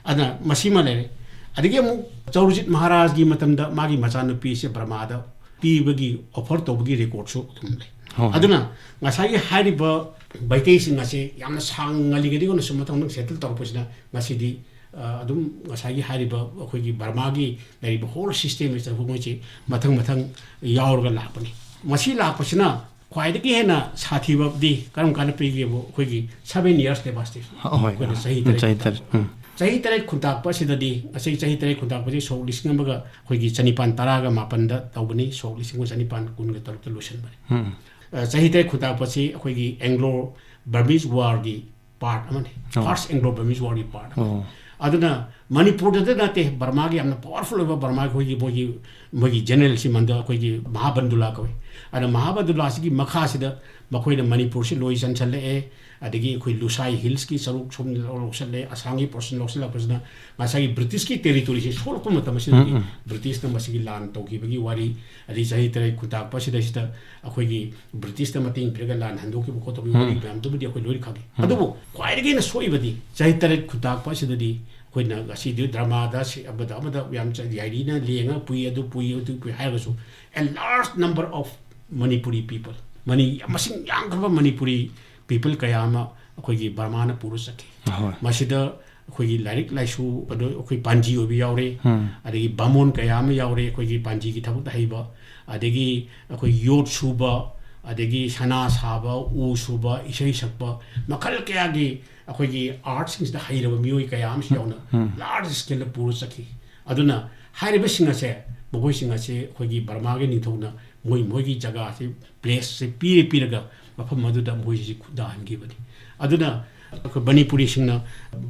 ꯑꯗꯨꯅ ꯃꯁꯤꯃ ꯂꯩꯔꯦ꯫ ꯑꯗꯒꯤ ꯑꯃꯨꯛ ꯆꯧꯔꯖꯤꯠ ꯃꯍꯥꯔꯥꯖꯒꯤ ꯃꯇꯝꯗ ꯃꯥꯒꯤ ꯃꯆꯥꯅꯨꯄꯤꯁꯦ ꯕꯔꯃꯥꯗ ꯄꯤꯕꯒꯤ offer ꯇꯧꯕꯒꯤ recordꯁꯨ ꯑꯗꯨꯝ ꯂꯩ꯫ ꯍꯣꯏ꯫ ꯑꯗꯨꯅ ꯉꯁꯥꯏꯒꯤ ꯍꯥꯏꯔꯤꯕ ꯃꯩꯇꯩꯁꯤꯡ ꯑꯁꯤ ꯌꯥꯝꯅ ꯁꯥꯡꯉꯜꯂꯤꯉꯩꯗꯒꯤ ꯍꯧꯅ ꯁꯨꯝ ꯃꯊꯪ ꯃꯊꯪ settle ꯇꯧꯔꯛꯄꯁꯤꯅ ꯉꯁꯤꯗꯤ, ꯑ, ꯑꯗꯨꯝ ꯉꯁꯥꯏꯒꯤ ꯍꯥꯏꯔꯤꯕ ꯑꯩꯈꯣꯏꯒꯤ ꯕꯔꯃꯥꯒꯤ ꯂꯩꯔꯤꯕ whole system ꯑꯁꯤꯗ ꯃꯣꯏꯁꯤ ꯃꯊꯪ ꯃꯊꯪ ꯌꯥꯎꯔꯒ ꯂꯥꯛꯄꯅꯤ꯫ ꯃꯁꯤ ꯂꯥꯛꯄꯁꯤꯅ ꯈ꯭ꯋꯥꯏꯗꯒꯤ ꯍꯦꯟꯅ ꯁꯥꯊꯤꯕꯗꯤ ꯀꯔꯝ ꯀꯥꯟꯗ ꯄꯤꯒꯦꯕꯨ, ꯑꯩꯈꯣꯏꯒꯤ seven years devastations꯫ ꯍꯣꯏ, ꯍꯣꯏ꯫ ꯑꯩꯈꯣꯏꯅ ꯆꯍꯤ ꯎꯝ, ꯇꯔꯦꯠ ꯆꯍꯤ ꯇꯔꯦꯠ꯫ ꯎꯝ꯫ ꯆꯍꯤ ꯇꯔꯦꯠ ꯈꯨꯟꯇꯥꯛꯄ ꯑꯁꯤꯗꯗꯤ, ꯉꯁꯤ ꯆꯍꯤ ꯇꯔꯦꯠ ꯈꯨꯟꯇꯥꯛꯄꯁꯤ ꯁꯣꯛ ꯂꯤꯁꯤꯡ ꯑꯃꯒ ꯑꯩꯈꯣꯏꯒꯤ ꯆꯅꯤꯄꯥꯟ ꯇꯔꯥꯒ ꯃꯥꯄꯟꯗ ꯇꯧꯕꯅꯤ, ꯁꯣꯛ ꯂꯤꯁꯤꯡ ꯑꯃ ꯆꯅꯤꯄꯥꯟ ꯀꯨꯟꯒ ꯇꯔꯨꯛꯇ ꯂꯣꯏꯁꯤꯟꯕꯅꯤ꯫ ꯎꯝ꯫ ꯑ, ꯆꯍꯤ ꯇꯔꯦꯠ ꯈꯨꯟꯇꯥꯛꯄꯁꯤ ꯑꯩꯈꯣꯏꯒꯤ Anglo Burmese warꯒꯤ ꯄꯥꯔꯠ ꯑꯃꯅꯤ꯫ ꯐꯥꯔꯁ ꯑꯦꯡꯒ꯭ꯂꯣ ꯕꯔꯃꯤꯁ ꯋꯥꯔꯒꯤ ꯄꯥꯔꯠ ꯑꯃꯅꯤ꯫ ꯑꯗꯨꯅ ꯃꯅꯤꯄꯨꯔꯗꯇ ꯅꯠꯇꯦ, ꯕꯔꯃꯥꯒꯤ ꯌꯥꯝꯅ ꯄꯥꯋꯔꯐꯨꯜ ꯑꯣꯏꯕ, ꯕꯔꯃꯥꯒꯤ ꯑꯩꯈꯣꯏꯒꯤ ꯃꯣꯏꯒꯤ, ꯃꯣꯏꯒꯤ ꯖꯦꯅꯔꯦꯜꯁꯤ ꯃꯟꯗ ꯑꯩꯈꯣꯏꯒꯤ ꯃꯍꯥꯕꯟꯗꯨꯂꯥ ꯀꯧꯏ꯫ ꯑꯗꯨꯅ ꯃꯍꯥꯕꯟꯗꯨꯂꯥꯁꯤꯒꯤ ꯃꯈꯥꯁꯤꯗ ꯃꯈꯣꯏꯅ ꯃꯅꯤꯄꯨꯔꯁꯤ ꯂꯣꯏ ꯆꯟꯁꯜꯂꯛꯑꯦ꯫ ꯑꯗꯒꯤ ꯑꯩꯈꯣꯏ ꯂꯨꯁꯥꯏ ꯍꯤꯜꯁꯀꯤ ꯁꯔꯨꯛ ꯁꯣꯝ ꯂꯧꯁꯜꯂꯦ, ꯑꯁꯥꯝꯒꯤ ꯄꯣꯔꯁꯟ ꯂꯧꯁꯤꯜꯂꯛꯄꯁꯤꯅ ꯉꯁꯥꯏꯒꯤ ꯕ꯭ꯔꯤꯇꯤꯁꯀꯤ ꯇꯦꯔꯤꯇꯣꯔꯤꯁꯤ ꯁꯣꯛꯂꯛꯄ ꯃꯇꯝ ꯑꯁꯤꯗꯗꯤ ꯎꯝ, ꯎꯝ꯫ ꯕ꯭ꯔꯤꯇꯤꯁꯅ ꯃꯁꯤꯒꯤ ꯂꯥꯟ ꯇꯧꯈꯤꯕꯒꯤ ꯋꯥꯔꯤ, ꯑꯗꯩ ꯆꯍꯤ ꯇꯔꯦꯠ ꯈꯨꯟꯇꯥꯛꯄ ꯑꯁꯤꯗꯩꯁꯤꯗ ꯑꯩꯈꯣꯏꯒꯤ ꯕ꯭ꯔꯤꯇꯤꯁꯅ ꯃꯇꯦꯡ ꯄꯤꯔꯒ ꯂꯥꯟ ꯍꯟꯗꯣꯛꯈꯤꯕ ꯈꯣꯠꯇꯣꯛꯈꯤꯕ ꯎꯝ꯫ ꯋꯥꯔꯤ ꯃꯌꯥꯝꯗꯨꯕꯨꯗꯤ ꯑꯩꯈꯣꯏ ꯂꯣꯏꯅ ꯈꯪꯉꯤ꯫ ꯎꯝ꯫ ꯑꯗꯨꯕꯨ ꯈ꯭ꯋꯥꯏꯗꯒꯤ ꯍꯦꯟꯅ ꯁꯣꯛꯏꯕꯗꯤ ꯆꯍꯤ ꯇꯔꯦꯠ ꯈꯨꯟꯇꯥꯛꯄ ꯑꯁꯤꯗꯗꯤ ꯑꯩꯈꯣꯏꯅ ꯉꯁꯤꯗꯤ ꯗ꯭ꯔꯃꯥꯗ ꯁꯤ ꯑꯃꯗ ꯑꯃꯗ ꯌꯥꯝ ꯆ-, ꯌꯥꯏꯔꯤꯅ ꯂꯦꯡꯉ ꯄꯨꯏ, ꯑꯗꯨ ꯄꯨꯏ, ꯑꯗꯨ ꯄꯨꯏ ꯍꯥꯏꯔꯒꯁꯨ, a large number of Manipuri people, ꯃꯅꯤ-, ꯃꯁꯤꯡ ꯌꯥꯝꯈ꯭ꯔꯕ ꯃꯅꯤꯄꯨꯔꯤ ꯄꯤꯄꯜ ꯀꯌꯥ ꯑꯃ ꯑꯩꯈꯣꯏꯒꯤ ꯕꯔꯃꯥꯅ ꯄꯨꯔ ꯆꯠꯈꯤ꯫ ꯑꯍꯣꯏ꯫ ꯃꯁꯤꯗ ꯑꯩꯈꯣꯏꯒꯤ ꯂꯥꯏꯔꯤꯛ ꯂꯥꯏꯁꯨ, ꯑꯗꯣ ꯑꯩꯈꯣꯏ ꯄꯥꯟꯖꯤ ꯑꯣꯏꯕ ꯌꯥꯎꯔꯦ, ꯎꯝ꯫ ꯑꯗꯒꯤ ꯕꯥꯃꯣꯟ ꯀꯌꯥ ꯑꯃ ꯌꯥꯎꯔꯦ ꯑꯩꯈꯣꯏꯒꯤ ꯄꯥꯟꯖꯤꯒꯤ ꯊꯕꯛꯇ ꯍꯩꯕ, ꯑꯗꯒꯤ ꯑꯩꯈꯣꯏ ꯌꯣꯠ ꯁꯨꯕ, ꯑꯗꯒꯤ ꯁꯅꯥ ꯁꯥꯕ, ꯎ ꯁꯨꯕ, ꯏꯁꯩ ꯁꯛꯄ, ꯃꯈꯜ ꯀꯌꯥꯒꯤ ꯑꯩꯈꯣꯏꯒꯤ ꯑꯥꯔꯠꯁꯤꯡꯁꯤꯗ ꯍꯩꯔꯕ ꯃꯤꯑꯣꯏ ꯀꯌꯥ ꯑꯃꯁꯨ ꯌꯥꯎꯅ ꯎꯝ꯫ ꯂꯥꯔꯖ ꯁ꯭ꯀꯦꯜꯗ ꯄꯨꯔ ꯆꯠꯈꯤ꯫ ꯑꯗꯨꯅ ꯍꯥꯏꯔꯤꯕꯁꯤꯡ ꯑꯁꯦ, ꯃꯈꯣꯏꯁꯤꯡ ꯑꯁꯦ ꯑꯩꯈꯣꯏꯒꯤ ꯕꯔꯃꯥꯒꯤ ꯅꯤꯡꯊꯧꯅ ꯃꯣꯏ ꯃꯣꯏꯒꯤ ꯖꯒꯥꯁꯤ, ꯄ꯭ꯂꯦꯁꯁꯦ ꯄꯤꯔ ꯄꯤꯔꯒ ꯃꯐꯝ ꯑꯗꯨꯗ ꯃꯣꯏꯁꯤ ꯈꯨꯟꯗꯥꯍꯟꯈꯤꯕꯅꯤ꯫ ꯑꯗꯨꯅ ꯑꯩꯈꯣꯏ ꯃꯅꯤꯄꯨꯔꯤꯁꯤꯡꯅ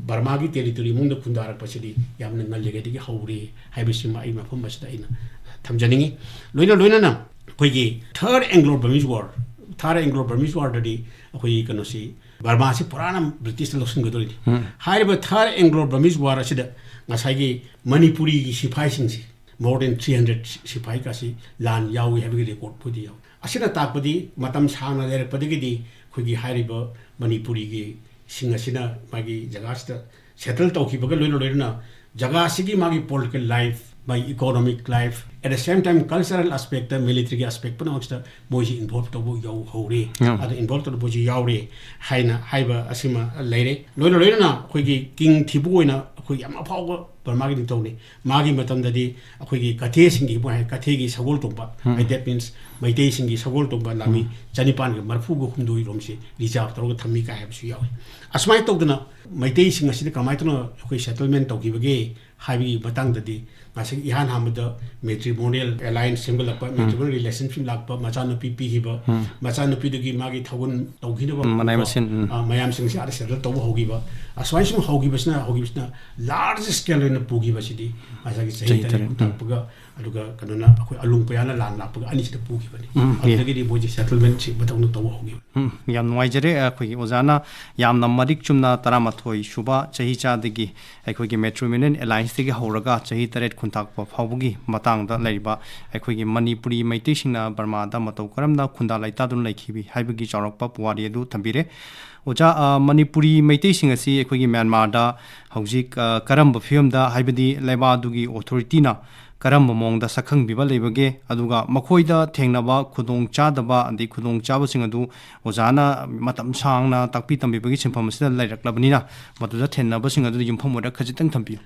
ꯕꯔꯃꯥꯒꯤ ꯇꯦꯔꯤꯇꯣꯔꯤ ꯃꯅꯨꯡꯗ ꯈꯨꯟꯗꯥꯔꯛꯄꯁꯤꯗꯤ ꯌꯥꯝꯅ ꯉꯜꯂꯤꯉꯩꯗꯒꯤ ꯍꯧꯔꯦ ꯍꯥꯏꯕꯁꯤꯃ ꯑꯩ ꯃꯐꯝ ꯑꯁꯤꯗ ꯑꯩꯅ ꯊꯝꯖꯅꯤꯡꯉꯤ꯫ ꯂꯣꯏꯅ ꯂꯣꯏꯅꯅ ꯑꯩꯈꯣꯏꯒꯤ Third Anglo-Burmese War, Third Anglo-Burmese War ꯗꯗꯤ ꯑꯩꯈꯣꯏꯒꯤ ꯀꯩꯅꯣꯁꯤ, ꯕꯔꯃꯥꯁꯤ ꯄꯨꯔꯥꯅ ꯕ꯭ꯔꯤꯇꯤꯁꯅ ꯂꯧꯁꯤꯟꯒꯗꯧꯔꯤꯅꯤ꯫ ꯎꯝ꯫ ꯍꯥꯏꯔꯤꯕ Third Anglo-Burmese War ꯑꯁꯤꯗ ꯉꯁꯥꯏꯒꯤ ꯃꯅꯤꯄꯨꯔꯤꯒꯤ ꯁꯤꯐꯥꯏꯁꯤꯡꯁꯤ, more than three hundred ꯁꯤꯐꯥꯏ ꯀꯥꯁꯤ ꯂꯥꯟ ꯌꯥꯎꯏ ꯍꯥꯏꯕꯒꯤ ꯔꯦꯀꯣꯔꯠꯄꯨꯗꯤ ꯌꯥꯎꯏ꯫ ꯑꯁꯤꯅ ꯇꯥꯛꯄꯗꯤ ꯃꯇꯝ ꯁꯥꯡꯅ ꯂꯩꯔꯛꯄꯗꯒꯤꯗꯤ ꯑꯩꯈꯣꯏꯒꯤ ꯍꯥꯏꯔꯤꯕ ꯃꯅꯤꯄꯨꯔꯤꯒꯤ ꯁꯤꯡ ꯑꯁꯤꯅ ꯃꯥꯒꯤ ꯖꯒꯥꯁꯤꯗ ꯁꯦꯇꯜ ꯇꯧꯈꯤꯕꯒ ꯂꯣꯏꯅ ꯂꯣꯏꯅꯅ ꯖꯒꯥꯁꯤꯒꯤ ꯃꯥꯒꯤ political life, ꯃꯥꯒꯤ economic life, at the same time cultural aspect, military ꯒꯤ aspect ꯄꯨꯝꯅꯃꯛꯁꯤꯗ ꯃꯣꯏꯁꯤ involve ꯇꯧꯕ ꯌꯥꯎꯍꯧꯔꯦ꯫ ꯎꯝ꯫ ꯑꯗ involve ꯇꯧꯕꯁꯨ ꯌꯥꯎꯔꯦ ꯍꯥꯏꯅ ꯍꯥꯏꯕ ꯑꯁꯤꯃ ꯂꯩꯔꯦ꯫ ꯂꯣꯏꯅ ꯂꯣꯏꯅꯅ ꯑꯩꯈꯣꯏꯒꯤ ꯀꯤꯡ ꯊꯤꯕꯨ ꯑꯣꯏꯅ ꯑꯩꯈꯣꯏ ꯌꯥꯝ ꯑꯐꯥꯎꯕ ꯕꯔꯃꯥꯒꯤ ꯅꯤꯡꯊꯧꯅꯤ꯫ ꯃꯥꯒꯤ ꯃꯇꯝꯗꯗꯤ ꯑꯩꯈꯣꯏꯒꯤ ꯀꯊꯦꯁꯤꯡꯒꯤ, ꯃꯣꯏ ꯍꯥꯏ, ꯀꯊꯦꯒꯤ ꯁꯒꯣꯜ ꯇꯣꯡꯕ, ꯎꯝ꯫ That means ꯃꯩꯇꯩꯁꯤꯡꯒꯤ ꯁꯒꯣꯜ ꯇꯣꯡꯕ ꯂꯥꯟꯃꯤ ꯎꯝ꯫ ꯆꯅꯤꯄꯥꯟꯒ ꯃꯔꯐꯨꯒ ꯍꯨꯝꯗꯣꯏ ꯔꯣꯝꯁꯤ reserve ꯇꯧꯔꯒ ꯊꯝꯃꯤ ꯀꯥꯏ ꯍꯥꯏꯕꯁꯨ ꯌꯥꯎꯏ꯫ ꯑꯁꯨꯃꯥꯏꯅ ꯇꯧꯗꯅ ꯃꯩꯇꯩꯁꯤꯡ ꯑꯁꯤꯅ ꯀꯃꯥꯏꯅ ꯇꯧꯅ ꯑꯩꯈꯣꯏ settlement ꯇꯧꯈꯤꯕꯒꯦ ꯍꯥꯏꯕꯒꯤ ꯃꯇꯥꯡꯗꯗꯤ ꯉꯁꯥꯏꯒꯤ ꯏꯍꯥꯟ ꯍꯥꯟꯕꯗ ꯃꯦꯇ꯭ꯔꯤꯃꯣꯅꯤꯌꯦꯜ ꯑꯦꯂꯥꯏꯟꯁ ꯁꯦꯝꯒꯠꯂꯛꯄ, ꯃꯦꯇ꯭ꯔꯤꯃꯣꯅꯤꯌꯦꯜ ꯔꯤꯂꯦꯁꯟꯁꯤꯞ ꯂꯥꯛꯄ, ꯃꯆꯥꯅꯨꯄꯤ ꯄꯤꯈꯤꯕ, ꯃꯆꯥꯅꯨꯄꯤꯗꯒꯤ ꯃꯥꯒꯤ ꯊꯧꯒꯜ ꯇꯧꯈꯤꯅꯕ ꯎꯝ, ꯃꯅꯥꯏ ꯃꯁꯤꯟ, ꯎꯝ꯫ ꯑ, ꯃꯌꯥꯝꯁꯤꯡꯁꯦ ꯑꯥꯗ ꯁꯦꯇꯜ ꯇꯧꯕ ꯍꯧꯈꯤꯕ꯫ ꯑꯁꯨꯃꯥꯏꯅ ꯁꯨꯝ ꯍꯧꯈꯤꯕꯁꯤꯅ, ꯍꯧꯈꯤꯕꯁꯤꯅ ꯂꯥꯔꯖ ꯁ꯭ꯀꯦꯜ ꯑꯣꯏꯅ ꯄꯨꯈꯤꯕꯁꯤꯗꯤ ꯉꯁꯥꯏꯒꯤ ꯆꯍꯤ ꯆꯍꯤ ꯇꯔꯦꯠ ꯇꯔꯦꯠ, ꯎꯝ꯫ ꯄꯨꯊꯔꯛꯄꯒ, ꯑꯗꯨꯒ ꯀꯩꯅꯣꯅ ꯑꯩꯈꯣꯏ ꯑꯂꯨꯡ ꯄꯌꯥꯅ ꯂꯥꯟ ꯂꯥꯛꯄꯒ ꯑꯅꯤꯁꯤꯗ ꯄꯨꯈꯤꯕꯅꯤ꯫ ꯎꯝ, ꯌꯦ꯫ ꯑꯗꯨꯗꯒꯤꯗꯤ ꯃꯣꯏꯁꯦ ꯁꯦꯇꯜꯃꯦꯟꯁꯤ ꯃꯇꯧꯅ ꯇꯧꯕ ꯍꯧꯈꯤꯕꯅꯤ꯫ ꯎꯝ, ꯌꯥꯝ ꯅꯨꯡꯉꯥꯏꯖꯔꯦ꯫ ꯑꯩꯈꯣꯏꯒꯤ ꯑꯣꯖꯥꯅ ꯌꯥꯝꯅ ꯃꯔꯤꯛ ꯆꯨꯝꯅ ꯇꯔꯥꯃꯥꯊꯣꯏ ꯁꯨꯕ ꯆꯍꯤ ꯆꯥꯗꯒꯤ ꯑꯩꯈꯣꯏꯒꯤ ꯃꯦꯇ꯭ꯔꯤꯃꯣꯅꯤꯌꯦꯜ ꯑꯦꯂꯥꯏꯟꯁꯇꯒꯤ ꯍꯧꯔꯒ ꯆꯍꯤ ꯇꯔꯦꯠ ꯈꯨꯟꯇꯥꯛꯄ ꯐꯥꯎꯕꯒꯤ ꯃꯇꯥꯡꯗ ꯂꯩꯔꯤꯕ ꯑꯩꯈꯣꯏꯒꯤ ꯃꯅꯤꯄꯨꯔꯤ ꯃꯩꯇꯩꯁꯤꯡꯅ ꯕꯔꯃꯥꯗ ꯃꯇꯧ ꯀꯔꯝꯅ ꯈꯨꯟꯗꯥ ꯂꯩꯇꯥꯗꯨꯅ ꯂꯩꯈꯤꯕꯤ ꯍꯥꯏꯕꯒꯤ ꯆꯥꯎꯔꯥꯛꯄ ꯄꯨꯋꯥꯔꯤ ꯑꯗꯨ ꯊꯝꯕꯤꯔꯦ꯫ ꯑꯣꯖꯥ, ꯑ, ꯃꯅꯤꯄꯨꯔꯤ ꯃꯩꯇꯩꯁꯤꯡ ꯑꯁꯤ ꯑꯩꯈꯣꯏꯒꯤ ꯃ꯭ꯌꯥꯟꯃꯥꯔꯗ ꯍꯧꯖꯤꯛ, ꯑ, ꯀꯔꯝꯕ ꯐꯤꯕꯝꯗ, ꯍꯥꯏꯕꯗꯤ ꯂꯩꯕꯥꯛ ꯑꯗꯨꯒꯤ ꯑꯣꯊꯣꯔꯤꯇꯤꯅ ꯀꯔꯝꯕ ꯃꯑꯣꯡꯗ ꯁꯛꯈꯪꯕꯤꯕ ꯂꯩꯕꯒꯦ? ꯑꯗꯨꯒ ꯃꯈꯣꯏꯗ ꯊꯦꯡꯅꯕ ꯈꯨꯗꯣꯡꯆꯥꯗꯕ ꯑꯗꯩ ꯈꯨꯗꯣꯡꯆꯥꯕꯁꯤꯡ ꯑꯗꯨ ꯑꯣꯖꯥꯅ ꯃꯇꯝ ꯁꯥꯡꯅ ꯇꯥꯛꯄꯤ ꯇꯝꯕꯤꯕꯒꯤ ꯁꯤꯟꯐꯝ ꯑꯁꯤꯗ ꯂꯩꯔꯛꯂꯕꯅꯤꯅ, ꯃꯗꯨꯗ ꯊꯦꯡꯅꯕꯁꯤꯡ ꯑꯗꯨꯗ ꯌꯨꯝꯐꯝ ꯑꯣꯏꯔꯒ ꯈꯖꯤꯛꯇꯪ ꯊꯝꯕꯤꯌꯨ꯫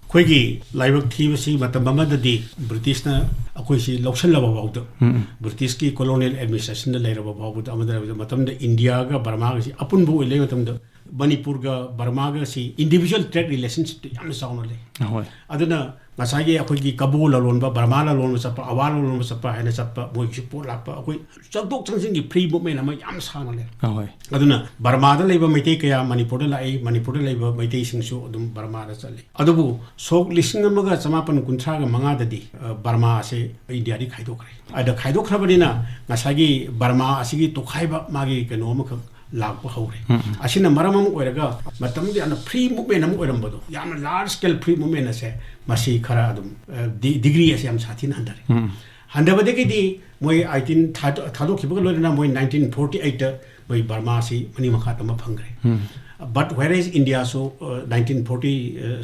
ꯑꯩꯈꯣꯏꯒꯤ ꯂꯥꯏꯕꯛ ꯊꯤꯕꯁꯤ ꯃꯇꯝ ꯑꯃꯗꯗꯤ ꯕ꯭ꯔꯤꯇꯤꯁꯅ ꯑꯩꯈꯣꯏꯁꯤ ꯂꯧꯁꯤꯜꯂꯕ ꯐꯥꯎꯗ, ꯎꯝ, ꯎꯝ꯫ ꯕ꯭ꯔꯤꯇꯤꯁꯀꯤ ꯀꯣꯂꯣꯅꯤꯌꯦꯜ ꯑꯦꯗꯃꯤꯅꯤꯁꯇ꯭ꯔꯦꯁꯟꯗ ꯂꯩꯔꯕ ꯐꯥꯎꯕꯗ, ꯑꯃꯗ ꯂꯩꯔꯕ ꯃꯇꯝꯗ ꯏꯟꯗꯤꯌꯥꯒ ꯕꯔꯃꯥꯒꯁꯤ ꯑꯄꯨꯟꯕ ꯑꯣꯏ ꯂꯩꯕ ꯃꯇꯝꯗ ꯃꯅꯤꯄꯨꯔꯒ ꯕꯔꯃꯥꯒꯁꯤ ꯏꯟꯗꯤꯚꯤꯖꯨꯋꯦꯜ ꯇ꯭ꯔꯦꯗ ꯔꯤꯂꯦꯁꯟꯁꯤꯞꯇ ꯌꯥꯝꯅ ꯆꯥꯎꯅ ꯂꯩ꯫ ꯑꯍꯣꯏ꯫ ꯑꯗꯨꯅ ꯉꯁꯥꯏꯒꯤ ꯑꯩꯈꯣꯏꯒꯤ ꯀꯕꯣ ꯂꯂꯣꯟꯕ, ꯕꯔꯃꯥ ꯂꯂꯣꯟꯕ ꯆꯠꯄ, ꯑꯋꯥ ꯂꯂꯣꯟꯕ ꯆꯠꯄ ꯍꯥꯏꯅ ꯆꯠꯄ, ꯃꯣꯏꯒꯤꯁꯨ ꯄꯣꯠ ꯂꯥꯛꯄ, ꯑꯩꯈꯣꯏ ꯆꯪꯊꯣꯛ ꯆꯪꯁꯤꯟꯒꯤ ꯐ꯭ꯔꯤ ꯃꯨꯞꯃꯦꯟ ꯑꯃ ꯌꯥꯝ ꯁꯥꯡꯅ ꯂꯩ꯫ ꯑꯍꯣꯏ꯫ ꯑꯗꯨꯅ ꯕꯔꯃꯥꯗ ꯂꯩꯕ ꯃꯩꯇꯩ ꯀꯌꯥ ꯃꯅꯤꯄꯨꯔꯗ ꯂꯥꯛꯏ, ꯃꯅꯤꯄꯨꯔꯗ ꯂꯩꯕ ꯃꯩꯇꯩꯁꯤꯡꯁꯨ ꯑꯗꯨꯝ ꯕꯔꯃꯥꯗ ꯆꯠꯂꯤ꯫ ꯑꯗꯨꯕꯨ ꯁꯣꯛ ꯂꯤꯁꯤꯡ ꯑꯃꯒ ꯆꯃꯥꯄꯟ ꯀꯨꯟꯊ꯭ꯔꯥꯒ ꯃꯉꯥꯗꯗꯤ, ꯑ, ꯕꯔꯃꯥ ꯑꯁꯦ ꯏꯟꯗꯤꯌꯥꯗꯒꯤ ꯈꯥꯏꯗꯣꯛꯈ꯭ꯔꯦ꯫ ꯑꯗ ꯈꯥꯏꯗꯣꯛꯈ꯭ꯔꯕꯅꯤꯅ ꯉꯁꯥꯏꯒꯤ ꯕꯔꯃꯥ ꯑꯁꯤꯒꯤ ꯇꯣꯈꯥꯏꯕ ꯃꯥꯒꯤ ꯀꯩꯅꯣ ꯑꯃꯈꯛ ꯂꯥꯛꯄ ꯍꯧꯔꯦ꯫ ꯎꯝ, ꯎꯝ꯫ ꯑꯁꯤꯅ ꯃꯔꯝ ꯑꯃ ꯑꯣꯏꯔꯒ ꯃꯇꯝꯗꯨꯗ ꯌꯥꯝꯅ ꯐ꯭ꯔꯤ ꯃꯨꯞꯃꯦꯟ ꯑꯃ ꯑꯣꯏꯔꯝꯕꯗꯣ, ꯌꯥꯝꯅ ꯂꯥꯔꯖ ꯁ꯭ꯀꯦꯜ ꯐ꯭ꯔꯤ ꯃꯨꯞꯃꯦꯟ ꯑꯁꯦ ꯃꯁꯤ ꯈꯔ ꯑꯗꯨꯝ, ꯑ, ꯗꯤ-, ꯗꯤꯒ꯭ꯔꯤ ꯑꯁꯦ ꯌꯥꯝ ꯁꯥꯊꯤꯅ ꯍꯟꯊꯔꯦ꯫ ꯎꯝ꯫ ꯍꯟꯊꯕꯗꯒꯤꯗꯤ ꯃꯣꯏ ꯑꯥꯏꯇꯤꯟ ꯊꯥꯗꯣꯛ-, ꯊꯥꯗꯣꯛꯈꯤꯕꯒ ꯂꯣꯏꯅꯅ ꯃꯣꯏ ꯅꯥꯏꯟꯇꯤꯟ ꯐꯣꯔꯇꯤ ꯑꯩꯠꯇ ꯃꯣꯏ ꯕꯔꯃꯥꯁꯤ ꯃꯅꯤꯡ ꯃꯈꯥ ꯇꯝꯕ ꯐꯪꯈ꯭ꯔꯦ꯫ ꯎꯝ꯫ But whereas ꯏꯟꯗꯤꯌꯥꯁꯨ, ꯑ, ꯅꯥꯏꯟꯇꯤꯟ ꯐꯣꯔꯇꯤ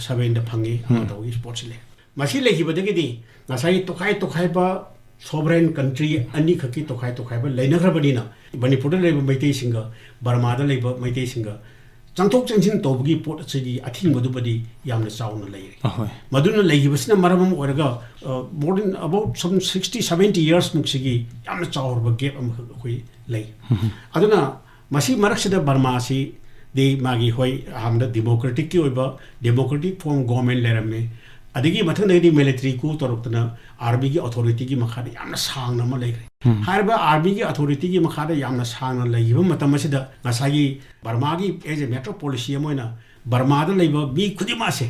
ꯁꯚꯦꯟꯗ ꯐꯪꯉꯤ, ꯑꯃ ꯎꯝ꯫ ꯇꯧꯏ, ꯁ꯭ꯄꯣꯔꯠꯁꯤ ꯂꯩ꯫ ꯃꯁꯤ ꯂꯩꯈꯤꯕꯗꯒꯤꯗꯤ ꯉꯁꯥꯏꯒꯤ ꯇꯣꯈꯥꯏ ꯇꯣꯈꯥꯏꯕ ꯁꯣꯚꯔꯦꯟ ꯀꯟꯇ꯭ꯔꯤ ꯑꯅꯤꯈꯛꯀꯤ ꯇꯣꯈꯥꯏ ꯇꯣꯈꯥꯏꯕ ꯂꯩꯅꯈ꯭ꯔꯕꯅꯤꯅ ꯃꯅꯤꯄꯨꯔꯗ ꯂꯩꯕ ꯃꯩꯇꯩꯁꯤꯡꯒ ꯕꯔꯃꯥꯗ ꯂꯩꯕ ꯃꯩꯇꯩꯁꯤꯡꯒ ꯆꯪꯊꯣꯛ ꯆꯪꯁꯤꯟ ꯇꯧꯕꯒꯤ ꯄꯣꯠ ꯑꯁꯤꯒꯤ ꯑꯊꯤꯡꯕꯗꯨꯕꯨꯗꯤ ꯌꯥꯝꯅ ꯆꯥꯎꯅ ꯂꯩꯔꯦ꯫ ꯑꯍꯣꯏ꯫ ꯃꯗꯨꯅ ꯂꯩꯈꯤꯕꯁꯤꯅ ꯃꯔꯝ ꯑꯃ ꯑꯣꯏꯔꯒ, ꯑ, more than about some sixty, seventy years ꯃꯨꯛꯁꯤꯒꯤ ꯌꯥꯝꯅ ꯆꯥꯎꯔꯕ ꯒꯦꯞ ꯑꯃꯈꯛ ꯑꯩꯈꯣꯏ ꯂꯩ꯫ ꯎꯝ꯫ ꯑꯗꯨꯅ ꯃꯁꯤ ꯃꯔꯛꯁꯤꯗ ꯕꯔꯃꯥꯁꯤꯗꯤ ꯃꯥꯒꯤ, ꯍꯣꯏ, ꯑꯍꯥꯟꯕꯗ ꯗꯦꯃꯣꯀ꯭ꯔꯦꯇꯤꯛꯀꯤ ꯑꯣꯏꯕ democratic form government ꯂꯩꯔꯝꯃꯤ꯫ ꯑꯗꯒꯤ ꯃꯊꯪꯗꯒꯤꯗꯤ ꯃꯤꯂꯤꯇꯔꯤ ꯀꯨ ꯇꯧꯔꯛꯇꯅ ꯑꯥꯔꯃꯤꯒꯤ ꯑꯣꯊꯣꯔꯤꯇꯤꯒꯤ ꯃꯈꯥꯗ ꯌꯥꯝꯅ ꯁꯥꯡꯅ ꯑꯃ ꯂꯩꯈ꯭ꯔꯦ꯫ ꯍꯥꯏꯔꯤꯕ ꯑꯥꯔꯃꯤꯒꯤ ꯑꯣꯊꯣꯔꯤꯇꯤꯒꯤ ꯃꯈꯥꯗ ꯌꯥꯝꯅ ꯁꯥꯡꯅ ꯂꯩꯈꯤꯕ ꯃꯇꯝ ꯑꯁꯤꯗ ꯉꯁꯥꯏꯒꯤ ꯕꯔꯃꯥꯒꯤ as a matter of policy ꯑꯃ ꯑꯣꯏꯅ ꯕꯔꯃꯥꯗ ꯂꯩꯕ ꯃꯤ ꯈꯨꯗꯤꯡꯃꯛ ꯑꯁꯦ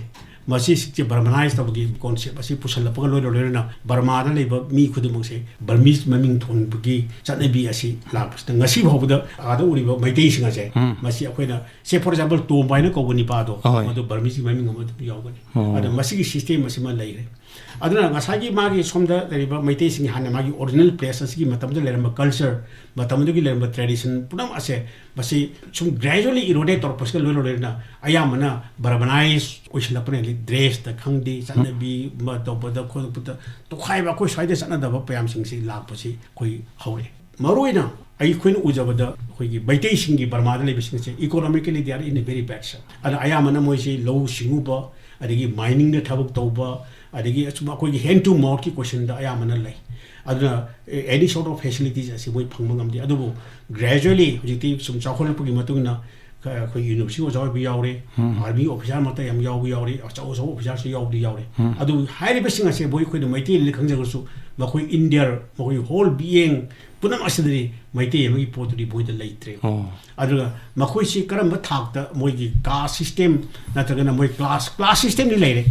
ꯃꯁꯤ ꯁꯤꯛꯁꯦ ꯕꯔꯃꯅꯥꯏꯁ ꯇꯧꯕꯒꯤ ꯀꯣꯟꯁꯦꯞ ꯑꯁꯤ ꯄꯨꯁꯜꯂꯛꯄꯒ ꯂꯣꯏꯅ ꯂꯣꯏꯅꯅ ꯕꯔꯃꯥꯗ ꯂꯩꯕ ꯃꯤ ꯈꯨꯗꯤꯡꯃꯛꯁꯦ ꯕꯔꯃꯤꯁ ꯃꯃꯤꯡ ꯊꯣꯟꯕꯒꯤ ꯆꯠꯅꯕꯤ ꯑꯁꯤ ꯂꯥꯛꯄꯁꯤꯗ ꯉꯁꯤ ꯐꯥꯎꯕꯗ ꯑꯥꯗ ꯎꯔꯤꯕ ꯃꯩꯇꯩꯁꯤꯡ ꯑꯁꯦ ꯎꯝ꯫ ꯃꯁꯤ ꯑꯩꯈꯣꯏꯅ, ꯁꯦ, for example, ꯇꯣꯝꯕ ꯍꯥꯏꯅ ꯀꯧꯕ ꯅꯤꯄꯥꯗꯣ, ꯑꯍꯣꯏ꯫ ꯃꯗꯨ ꯕꯔꯃꯤꯁꯀꯤ ꯃꯃꯤꯡ ꯑꯃ ꯑꯗꯨꯝ ꯌꯥꯎꯒꯅꯤ꯫ ꯑꯣ꯫ ꯑꯗ ꯃꯁꯤꯒꯤ ꯁꯤꯁꯇꯦꯝ ꯑꯁꯤꯃ ꯂꯩꯔꯦ꯫ ꯑꯗꯨꯅ ꯉꯁꯥꯏꯒꯤ ꯃꯥꯒꯤ ꯁꯣꯝꯗ ꯂꯩꯔꯤꯕ ꯃꯩꯇꯩꯁꯤꯡꯒꯤ ꯍꯥꯟꯅ ꯃꯥꯒꯤ ꯑꯣꯔꯤꯖꯤꯅꯦꯜ ꯄ꯭ꯂꯦꯁ ꯑꯁꯤꯒꯤ ꯃꯇꯝꯗ ꯂꯩꯔꯝꯕ ꯀꯜꯆꯔ, ꯃꯇꯝꯗꯨꯒꯤ ꯂꯩꯔꯝꯕ ꯇ꯭ꯔꯦꯗꯤꯁꯟ ꯄꯨꯝꯅꯃꯛ ꯑꯁꯦ ꯃꯁꯤ ꯁꯨꯝ ꯒ꯭ꯔꯦꯖꯨꯋꯦꯂꯤ ꯏꯔꯣꯗꯦꯠ ꯇꯧꯔꯛꯄꯁꯤꯒ ꯂꯣꯏꯅ ꯂꯣꯏꯅꯅ ꯑꯌꯥꯝꯕꯅ ꯕꯔꯕꯅꯥꯏꯁ ꯑꯣꯏꯁꯤꯜꯂꯛꯄꯅ ꯍꯥꯏꯗꯤ ꯗ꯭ꯔꯦꯁꯇ ꯈꯪꯗꯦ, ꯆꯠꯅꯕꯤ ꯑꯃ ꯇꯧꯕꯗ ꯈꯣꯠꯄꯗ ꯇꯣꯈꯥꯏꯕ, ꯑꯩꯈꯣꯏ ꯁ꯭ꯋꯥꯏꯗ ꯆꯠꯅꯗꯕ ꯃꯌꯥꯝꯁꯤꯡꯁꯤ ꯂꯥꯛꯄꯁꯤ ꯑꯩꯈꯣꯏ ꯍꯧꯔꯛꯑꯦ꯫ ꯃꯔꯨꯑꯣꯏꯅ ꯑꯩꯈꯣꯏꯅ ꯎꯖꯕꯗ ꯑꯩꯈꯣꯏꯒꯤ ꯃꯩꯇꯩꯁꯤꯡꯒꯤ ꯕꯔꯃꯥꯗ ꯂꯩꯕꯁꯤꯡꯁꯦ economically they are in a very bad shape꯫ ꯑꯗ ꯑꯌꯥꯝꯕꯅ ꯃꯣꯏꯁꯤ ꯂꯧꯎ ꯁꯤꯡꯎꯕ, ꯑꯗꯒꯤ ꯃꯥꯏꯅꯤꯡꯗ ꯊꯕꯛ ꯇꯧꯕ, ꯑꯗꯒꯤ ꯑꯁꯨꯝ ꯑꯩꯈꯣꯏꯒꯤ hand to mouthꯀꯤ questionꯗ ꯑꯌꯥꯝꯕꯅ ꯂꯩ꯫ ꯑꯗꯨꯅ any sort of facilities ꯑꯁꯤ ꯃꯣꯏ ꯐꯪꯕ ꯉꯝꯗꯦ꯫ ꯑꯗꯨꯕꯨ ꯒ꯭ꯔꯦꯖꯨꯋꯦꯂꯤ ꯍꯧꯖꯤꯛꯇꯤ ꯁꯨꯝ ꯆꯥꯎꯈꯠꯂꯛꯄꯒꯤ ꯃꯇꯨꯡ ꯏꯟꯅ ꯈ-, ꯑꯩꯈꯣꯏ ꯌꯨꯅꯤꯚꯔꯁꯤꯇꯤ ꯑꯣꯖꯥ ꯑꯣꯏꯕ ꯌꯥꯎꯔꯦ, ꯎꯝ꯫ ꯑꯥꯔꯃꯤ ꯑꯣꯐꯤꯁꯥꯔ ꯃꯛꯇ ꯌꯥꯝ ꯌꯥꯎꯕ ꯌꯥꯎꯔꯦ, ꯑꯆꯧ ꯑꯆꯧꯕ ꯑꯣꯐꯤꯁꯥꯔꯁꯨ ꯌꯥꯎꯕꯗꯤ ꯌꯥꯎꯔꯦ꯫ ꯎꯝ꯫ ꯑꯗꯨ ꯍꯥꯏꯔꯤꯕꯁꯤꯡ ꯑꯁꯦ ꯃꯣꯏ ꯑꯩꯈꯣꯏꯅ ꯃꯩꯇꯩꯅ ꯈꯪꯖꯔꯒꯁꯨ ꯃꯈꯣꯏ in their, ꯃꯈꯣꯏ whole being ꯄꯨꯝꯅꯃꯛ ꯑꯁꯤꯗꯗꯤ ꯃꯩꯇꯩ ꯑꯃꯒꯤ ꯄꯣꯠꯇꯨꯗꯤ ꯃꯣꯏꯗ ꯂꯩꯇ꯭ꯔꯦ꯫ ꯑꯣ꯫ ꯑꯗꯨꯒ ꯃꯈꯣꯏꯁꯤ ꯀꯔꯝꯕ ꯊꯥꯛꯇ ꯃꯣꯏꯒꯤ ꯀꯥꯁ ꯁꯤꯁꯇꯦꯝ ꯅꯠꯇ꯭ꯔꯒꯅ ꯃꯣꯏ ꯀ꯭ꯂꯥꯁ, ꯀ꯭ꯂꯥꯁ ꯁꯤꯁꯇꯦꯝꯗꯤ ꯂꯩꯔꯦ꯫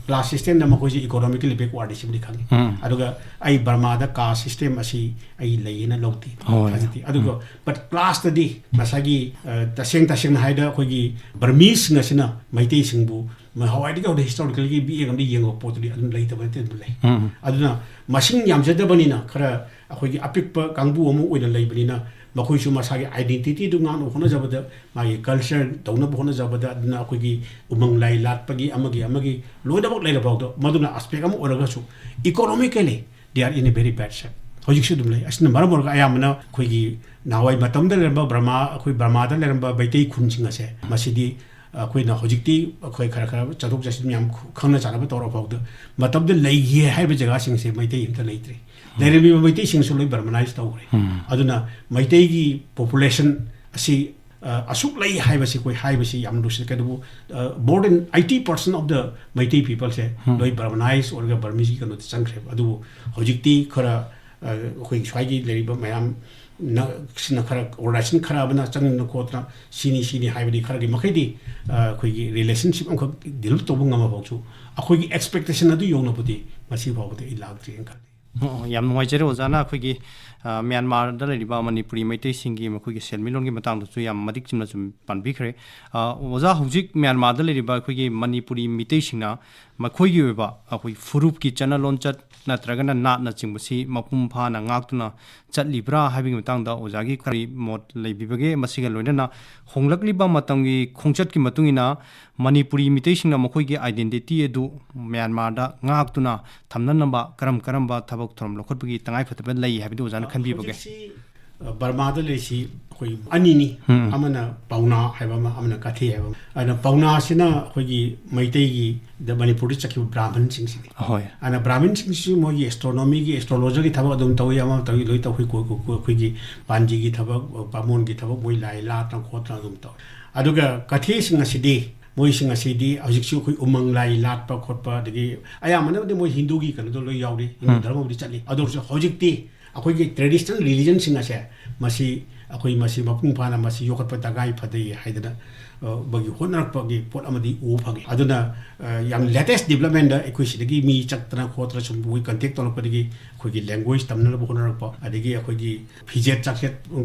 ꯀ꯭ꯂꯥꯁ ꯁꯤꯁꯇꯦꯝꯗ ꯃꯈꯣꯏꯁꯤ economically backward ꯁꯤꯃꯗꯤ ꯈꯪꯉꯤ꯫ ꯎꯝ꯫ ꯑꯗꯨꯒ ꯑꯩ ꯕꯔꯃꯥꯗ ꯀꯥꯁ ꯁꯤꯁꯇꯦꯝ ꯑꯁꯤ ꯑꯩ ꯂꯩꯌꯦꯅ ꯂꯧꯗꯦ꯫ ꯍꯣꯏ꯫ ꯊꯥꯖꯗꯦ꯫ ꯑꯗꯨꯒ ꯎꯝ꯫ But ꯀ꯭ꯂꯥꯁꯇꯗꯤ ꯉꯁꯥꯏꯒꯤ, ꯑ, ꯇꯁꯦꯡ ꯇꯁꯦꯡꯅ ꯍꯥꯏꯗ ꯑꯩꯈꯣꯏꯒꯤ ꯕꯔꯃꯤꯁꯁꯤꯡ ꯑꯁꯤꯅ ꯃꯩꯇꯩꯁꯤꯡꯕꯨ ꯃ-, ꯍꯋꯥꯏꯗꯒꯤ ꯍꯧꯔ ꯍꯤꯁꯇꯣꯔꯤꯀꯦꯜꯒꯤ ꯃꯤꯠꯌꯦꯡ ꯑꯃꯗ ꯌꯦꯡꯕ ꯄꯣꯠꯇꯨꯗꯤ ꯑꯗꯨꯝ ꯂꯩꯇꯕ ꯅꯠꯇꯦ, ꯑꯗꯨꯝ ꯂꯩ꯫ ꯎꯝ꯫ ꯑꯗꯨꯅ ꯃꯁꯤꯡ ꯌꯥꯝꯖꯗꯕꯅꯤꯅ ꯈꯔ ꯑꯩꯈꯣꯏꯒꯤ ꯑꯄꯤꯛꯄ ꯀꯥꯡꯕꯨ ꯑꯃ ꯑꯣꯏꯅ ꯂꯩꯕꯅꯤꯅ ꯃꯈꯣꯏꯁꯨ ꯃꯁꯥꯒꯤ identityꯗꯨ ꯉꯥꯛꯅꯕ ꯍꯣꯠꯅꯖꯕꯗ, ꯃꯥꯒꯤ culture ꯇꯧꯅꯕ ꯍꯣꯠꯅꯖꯕꯗ, ꯑꯗꯨꯅ ꯑꯩꯈꯣꯏꯒꯤ ꯎꯃꯪ ꯂꯥꯏ ꯂꯥꯠꯄꯒꯤ ꯑꯃꯒꯤ ꯑꯃꯒꯤ ꯂꯣꯏꯅꯃꯛ ꯂꯩꯔ ꯐꯥꯎꯗ ꯃꯗꯨꯅ aspect ꯑꯃ ꯑꯣꯏꯔꯒꯁꯨ economically they are in a very bad shape꯫ ꯍꯧꯖꯤꯛꯁꯨ ꯑꯗꯨꯝ ꯂꯩ꯫ ꯑꯁꯤꯅ ꯃꯔꯝ ꯑꯣꯏꯔꯒ ꯑꯌꯥꯝꯕꯅ ꯑꯩꯈꯣꯏꯒꯤ ꯅꯍꯥꯟꯋꯥꯏ ꯃꯇꯝꯗ ꯂꯩꯔꯝꯕ ꯕ꯭ꯔꯃꯥ, ꯑꯩꯈꯣꯏ ꯕ꯭ꯔꯃꯥꯗ ꯂꯩꯔꯝꯕ ꯃꯩꯇꯩ ꯈꯨꯟꯁꯤꯡ ꯑꯁꯦ ꯃꯁꯤꯗꯤ ꯑꯩꯈꯣꯏꯅ ꯍꯧꯖꯤꯛꯇꯤ ꯑꯩꯈꯣꯏ ꯈꯔ ꯈꯔ ꯆꯠꯊꯣꯛ ꯆꯠꯁꯤꯟ ꯌꯥꯝ ꯈꯪꯅ ꯆꯥꯟꯅꯕ ꯇꯧꯔ ꯐꯥꯎꯗ ꯃꯇꯝꯗ ꯂꯩꯈꯤ ꯍꯥꯏꯕ ꯖꯒꯥꯁꯤꯡꯁꯦ ꯃꯩꯇꯩ ꯑꯝꯇ ꯂꯩꯇ꯭ꯔꯦ꯫ ꯂꯩꯔꯝꯃꯤꯕ ꯃꯩꯇꯩꯁꯤꯡꯁꯨ ꯂꯣꯏ ꯕꯔꯃꯅꯥꯏꯁ ꯇꯧꯈ꯭ꯔꯦ꯫ ꯎꯝ꯫ ꯑꯗꯨꯅ ꯃꯩꯇꯩꯒꯤ ꯄꯣꯄꯨꯂꯦꯁꯟ ꯑꯁꯤ, ꯑ, ꯑꯁꯨꯛ ꯂꯩ ꯍꯥꯏꯕꯁꯤ ꯑꯩꯈꯣꯏ ꯍꯥꯏꯕꯁꯤ ꯌꯥꯝ ꯂꯨꯁꯤꯜꯂꯛꯀꯦ꯫ ꯑꯗꯨꯕꯨ, ꯑ, more than eighty percent of the Meitei people ꯁꯦ ꯂꯣꯏ Burmanized ꯑꯣꯏꯔꯒ Burmese ꯀꯩꯅꯣꯗ ꯆꯪꯈ꯭ꯔꯦꯕ꯫ ꯑꯗꯨꯕꯨ ꯍꯧꯖꯤꯛꯇꯤ ꯈꯔ, ꯑ, ꯑꯩꯈꯣꯏ ꯁ꯭ꯋꯥꯏꯒꯤ ꯂꯩꯔꯤꯕ ꯃꯌꯥꯝ ꯅ, ꯁꯤꯅ ꯈꯔ organization ꯈꯔ ꯑꯃꯅ ꯆꯪꯗꯅ ꯈꯣꯠꯇꯅ ꯁꯤꯅꯤ ꯁꯤꯅꯤ ꯍꯥꯏꯕꯗꯤ ꯈꯔꯗꯤ ꯃꯈꯩꯗꯤ, ꯑ, ꯑꯩꯈꯣꯏꯒꯤ relationship ꯑꯃꯈꯛ develop ꯇꯧꯕ ꯉꯝꯃꯐꯥꯎꯁꯨ ꯑꯩꯈꯣꯏꯒꯤ expectation ꯑꯗꯨ ꯌꯧꯅꯕꯨꯗꯤ ꯉꯁꯤ ꯐꯥꯎꯕꯗꯤ ꯑꯩ ꯂꯥꯛꯇ꯭ꯔꯤꯅ ꯈꯜꯂꯤ꯫ ꯑꯣ, ꯌꯥꯝ ꯅꯨꯡꯉꯥꯏꯖꯔꯦ ꯑꯣꯖꯥꯅ ꯑꯩꯈꯣꯏꯒꯤ, ꯑ, ꯃ꯭ꯌꯥꯟꯃꯥꯔꯗ ꯂꯩꯔꯤꯕ ꯃꯅꯤꯄꯨꯔꯤ ꯃꯩꯇꯩꯁꯤꯡꯒꯤ ꯃꯈꯣꯏꯒꯤ ꯁꯦꯟꯃꯤꯠꯂꯣꯟꯒꯤ ꯃꯇꯥꯡꯗꯁꯨ ꯌꯥꯝ ꯃꯇꯤꯛ ꯆꯨꯝꯅ ꯆꯨꯝ ꯄꯟꯕꯤꯈ꯭ꯔꯦ꯫ ꯑ, ꯑꯣꯖꯥ, ꯍꯧꯖꯤꯛ ꯃ꯭ꯌꯥꯟꯃꯥꯔꯗ ꯂꯩꯔꯤꯕ ꯑꯩꯈꯣꯏꯒꯤ ꯃꯅꯤꯄꯨꯔꯤ ꯃꯤꯇꯩꯁꯤꯡꯅ ꯃꯈꯣꯏꯒꯤ ꯑꯣꯏꯕ ꯑꯩꯈꯣꯏ ꯐꯨꯔꯨꯞꯀꯤ ꯆꯠꯅ ꯂꯣꯟꯆꯠ ꯅꯠꯇ꯭ꯔꯒꯅ ꯅꯥꯠꯅꯆꯤꯡꯕꯁꯤ ꯃꯄꯨꯡ ꯐꯥꯅ ꯉꯥꯛꯇꯨꯅ ꯆꯠꯂꯤꯕ꯭ꯔꯥ ꯍꯥꯏꯕꯒꯤ ꯃꯇꯥꯡꯗ ꯑꯣꯖꯥꯒꯤ ꯀꯔꯤ ꯃꯣꯠ ꯂꯩꯕꯤꯕꯒꯦ? ꯃꯁꯤꯒ ꯂꯣꯏꯅꯅ ꯍꯣꯡꯂꯛꯂꯤꯕ ꯃꯇꯝꯒꯤ ꯈꯣꯡꯆꯠꯀꯤ ꯃꯇꯨꯡ ꯏꯟꯅ ꯃꯅꯤꯄꯨꯔꯤ ꯃꯤꯇꯩꯁꯤꯡꯅ ꯃꯈꯣꯏꯒꯤ identity ꯑꯗꯨ ꯃ꯭ꯌꯥꯟꯃꯥꯔꯗ ꯉꯥꯛꯇꯨꯅ ꯊꯝꯅꯅꯕ ꯀꯔꯝ ꯀꯔꯝꯕ ꯊꯕꯛ ꯊꯧꯔꯝ ꯂꯧꯈꯠꯄꯒꯤ ꯇꯉꯥꯏꯐꯗꯕ ꯂꯩ ꯍꯥꯏꯕꯗꯨ ꯑꯣꯖꯥꯅ ꯈꯟꯕꯤꯕꯒꯦ? ꯍꯧꯖꯤꯛꯁꯤ, ꯑ, ꯕꯔꯃꯥꯗ ꯂꯩꯔꯤꯁꯤ ꯑꯩꯈꯣꯏ ꯑꯅꯤꯅꯤ꯫ ꯎꯝ꯫ ꯑꯃꯅ ꯄꯥꯎꯅꯥ ꯍꯥꯏꯕ ꯑꯃ, ꯑꯃꯅ ꯀꯥꯊꯦ ꯍꯥꯏꯕ ꯑꯃ꯫ ꯑꯗꯨꯅ ꯄꯥꯎꯅꯥꯁꯤꯅ ꯑꯩꯈꯣꯏꯒꯤ ꯃꯩꯇꯩꯒꯤ ꯗ ꯃꯅꯤꯄꯨꯔꯗ ꯆꯠꯈꯤꯕ ꯕ꯭ꯔꯥꯍꯃꯟꯁꯤꯡꯁꯤꯅꯤ꯫ ꯍꯣꯏ꯫ ꯑꯗꯨꯅ ꯕ꯭ꯔꯥꯍꯃꯟꯁꯤꯡꯁꯤꯁꯨ ꯃꯣꯏꯒꯤ astronomyꯒꯤ, astrologerꯒꯤ ꯊꯕꯛ ꯑꯗꯨꯝ ꯇꯧꯏ, ꯑꯃ ꯇꯧꯏ, ꯂꯣꯏ ꯇꯧꯏ꯫ ꯑꯩꯈꯣꯏ, ꯑꯩꯈꯣꯏ, ꯑꯩꯈꯣꯏꯒꯤ ꯄꯥꯟꯖꯤꯒꯤ ꯊꯕꯛ, ꯕꯥꯃꯣꯟꯒꯤ ꯊꯕꯛ, ꯃꯣꯏ ꯂꯥꯏ ꯂꯥꯠꯇꯅ ꯈꯣꯠꯇꯅ ꯑꯗꯨꯝ ꯇꯧꯏ꯫ ꯑꯗꯨꯒ ꯀꯥꯊꯦꯁꯤꯡ ꯑꯁꯤꯗꯤ, ꯃꯣꯏꯁꯤꯡ ꯑꯁꯤꯗꯤ ꯍꯧꯖꯤꯛꯁꯨ ꯑꯩꯈꯣꯏ ꯎꯃꯪ ꯂꯥꯏ ꯂꯥꯠꯄ ꯈꯣꯠꯄ, ꯑꯗꯒꯤ ꯑꯌꯥꯝꯕꯅꯕꯨꯗꯤ ꯃꯣꯏ ꯍꯤꯟꯗꯨꯒꯤ ꯀꯩꯅꯣꯗꯣ ꯂꯣꯏ ꯌꯥꯎꯔꯤ, ꯍꯤꯟꯗꯨ ꯎꯝ꯫ ꯙꯔꯃꯕꯨꯗꯤ ꯆꯠꯂꯤ꯫ ꯑꯗꯨ ꯑꯣꯏꯔꯁꯨ ꯍꯧꯖꯤꯛꯇꯤ ꯑꯩꯈꯣꯏꯒꯤ traditional religionꯁꯤꯡ ꯑꯁꯦ ꯃꯁꯤ ꯑꯩꯈꯣꯏ ꯃꯁꯤ ꯃꯄꯨꯡ ꯐꯥꯅ ꯃꯁꯤ ꯌꯣꯛꯈꯠꯄ ꯇꯉꯥꯏ ꯐꯗꯦ ꯍꯥꯏꯗꯅ, ꯑ, ꯕꯒꯤ ꯍꯣꯠꯅꯔꯛꯄꯒꯤ ꯄꯣꯠ ꯑꯃꯗꯤ ꯎꯕ ꯐꯪꯉꯤ꯫ ꯑꯗꯨꯅ, ꯑ, ꯌꯥꯝ latest developmentꯗ ꯑꯩꯈꯣꯏ ꯁꯤꯗꯒꯤ ꯃꯤ ꯆꯠꯇꯅ ꯈꯣꯠꯇꯅ ꯁꯨꯝ ꯃꯣꯏ contact ꯇꯧꯔꯛꯄꯗꯒꯤ ꯑꯩꯈꯣꯏꯒꯤ language ꯇꯝꯅꯅꯕ ꯍꯣꯠꯅꯔꯛꯄ, ꯑꯗꯒꯤ ꯑꯩꯈꯣꯏꯒꯤ ꯐꯤꯖꯦꯠ ꯆꯥꯛꯁꯦꯠ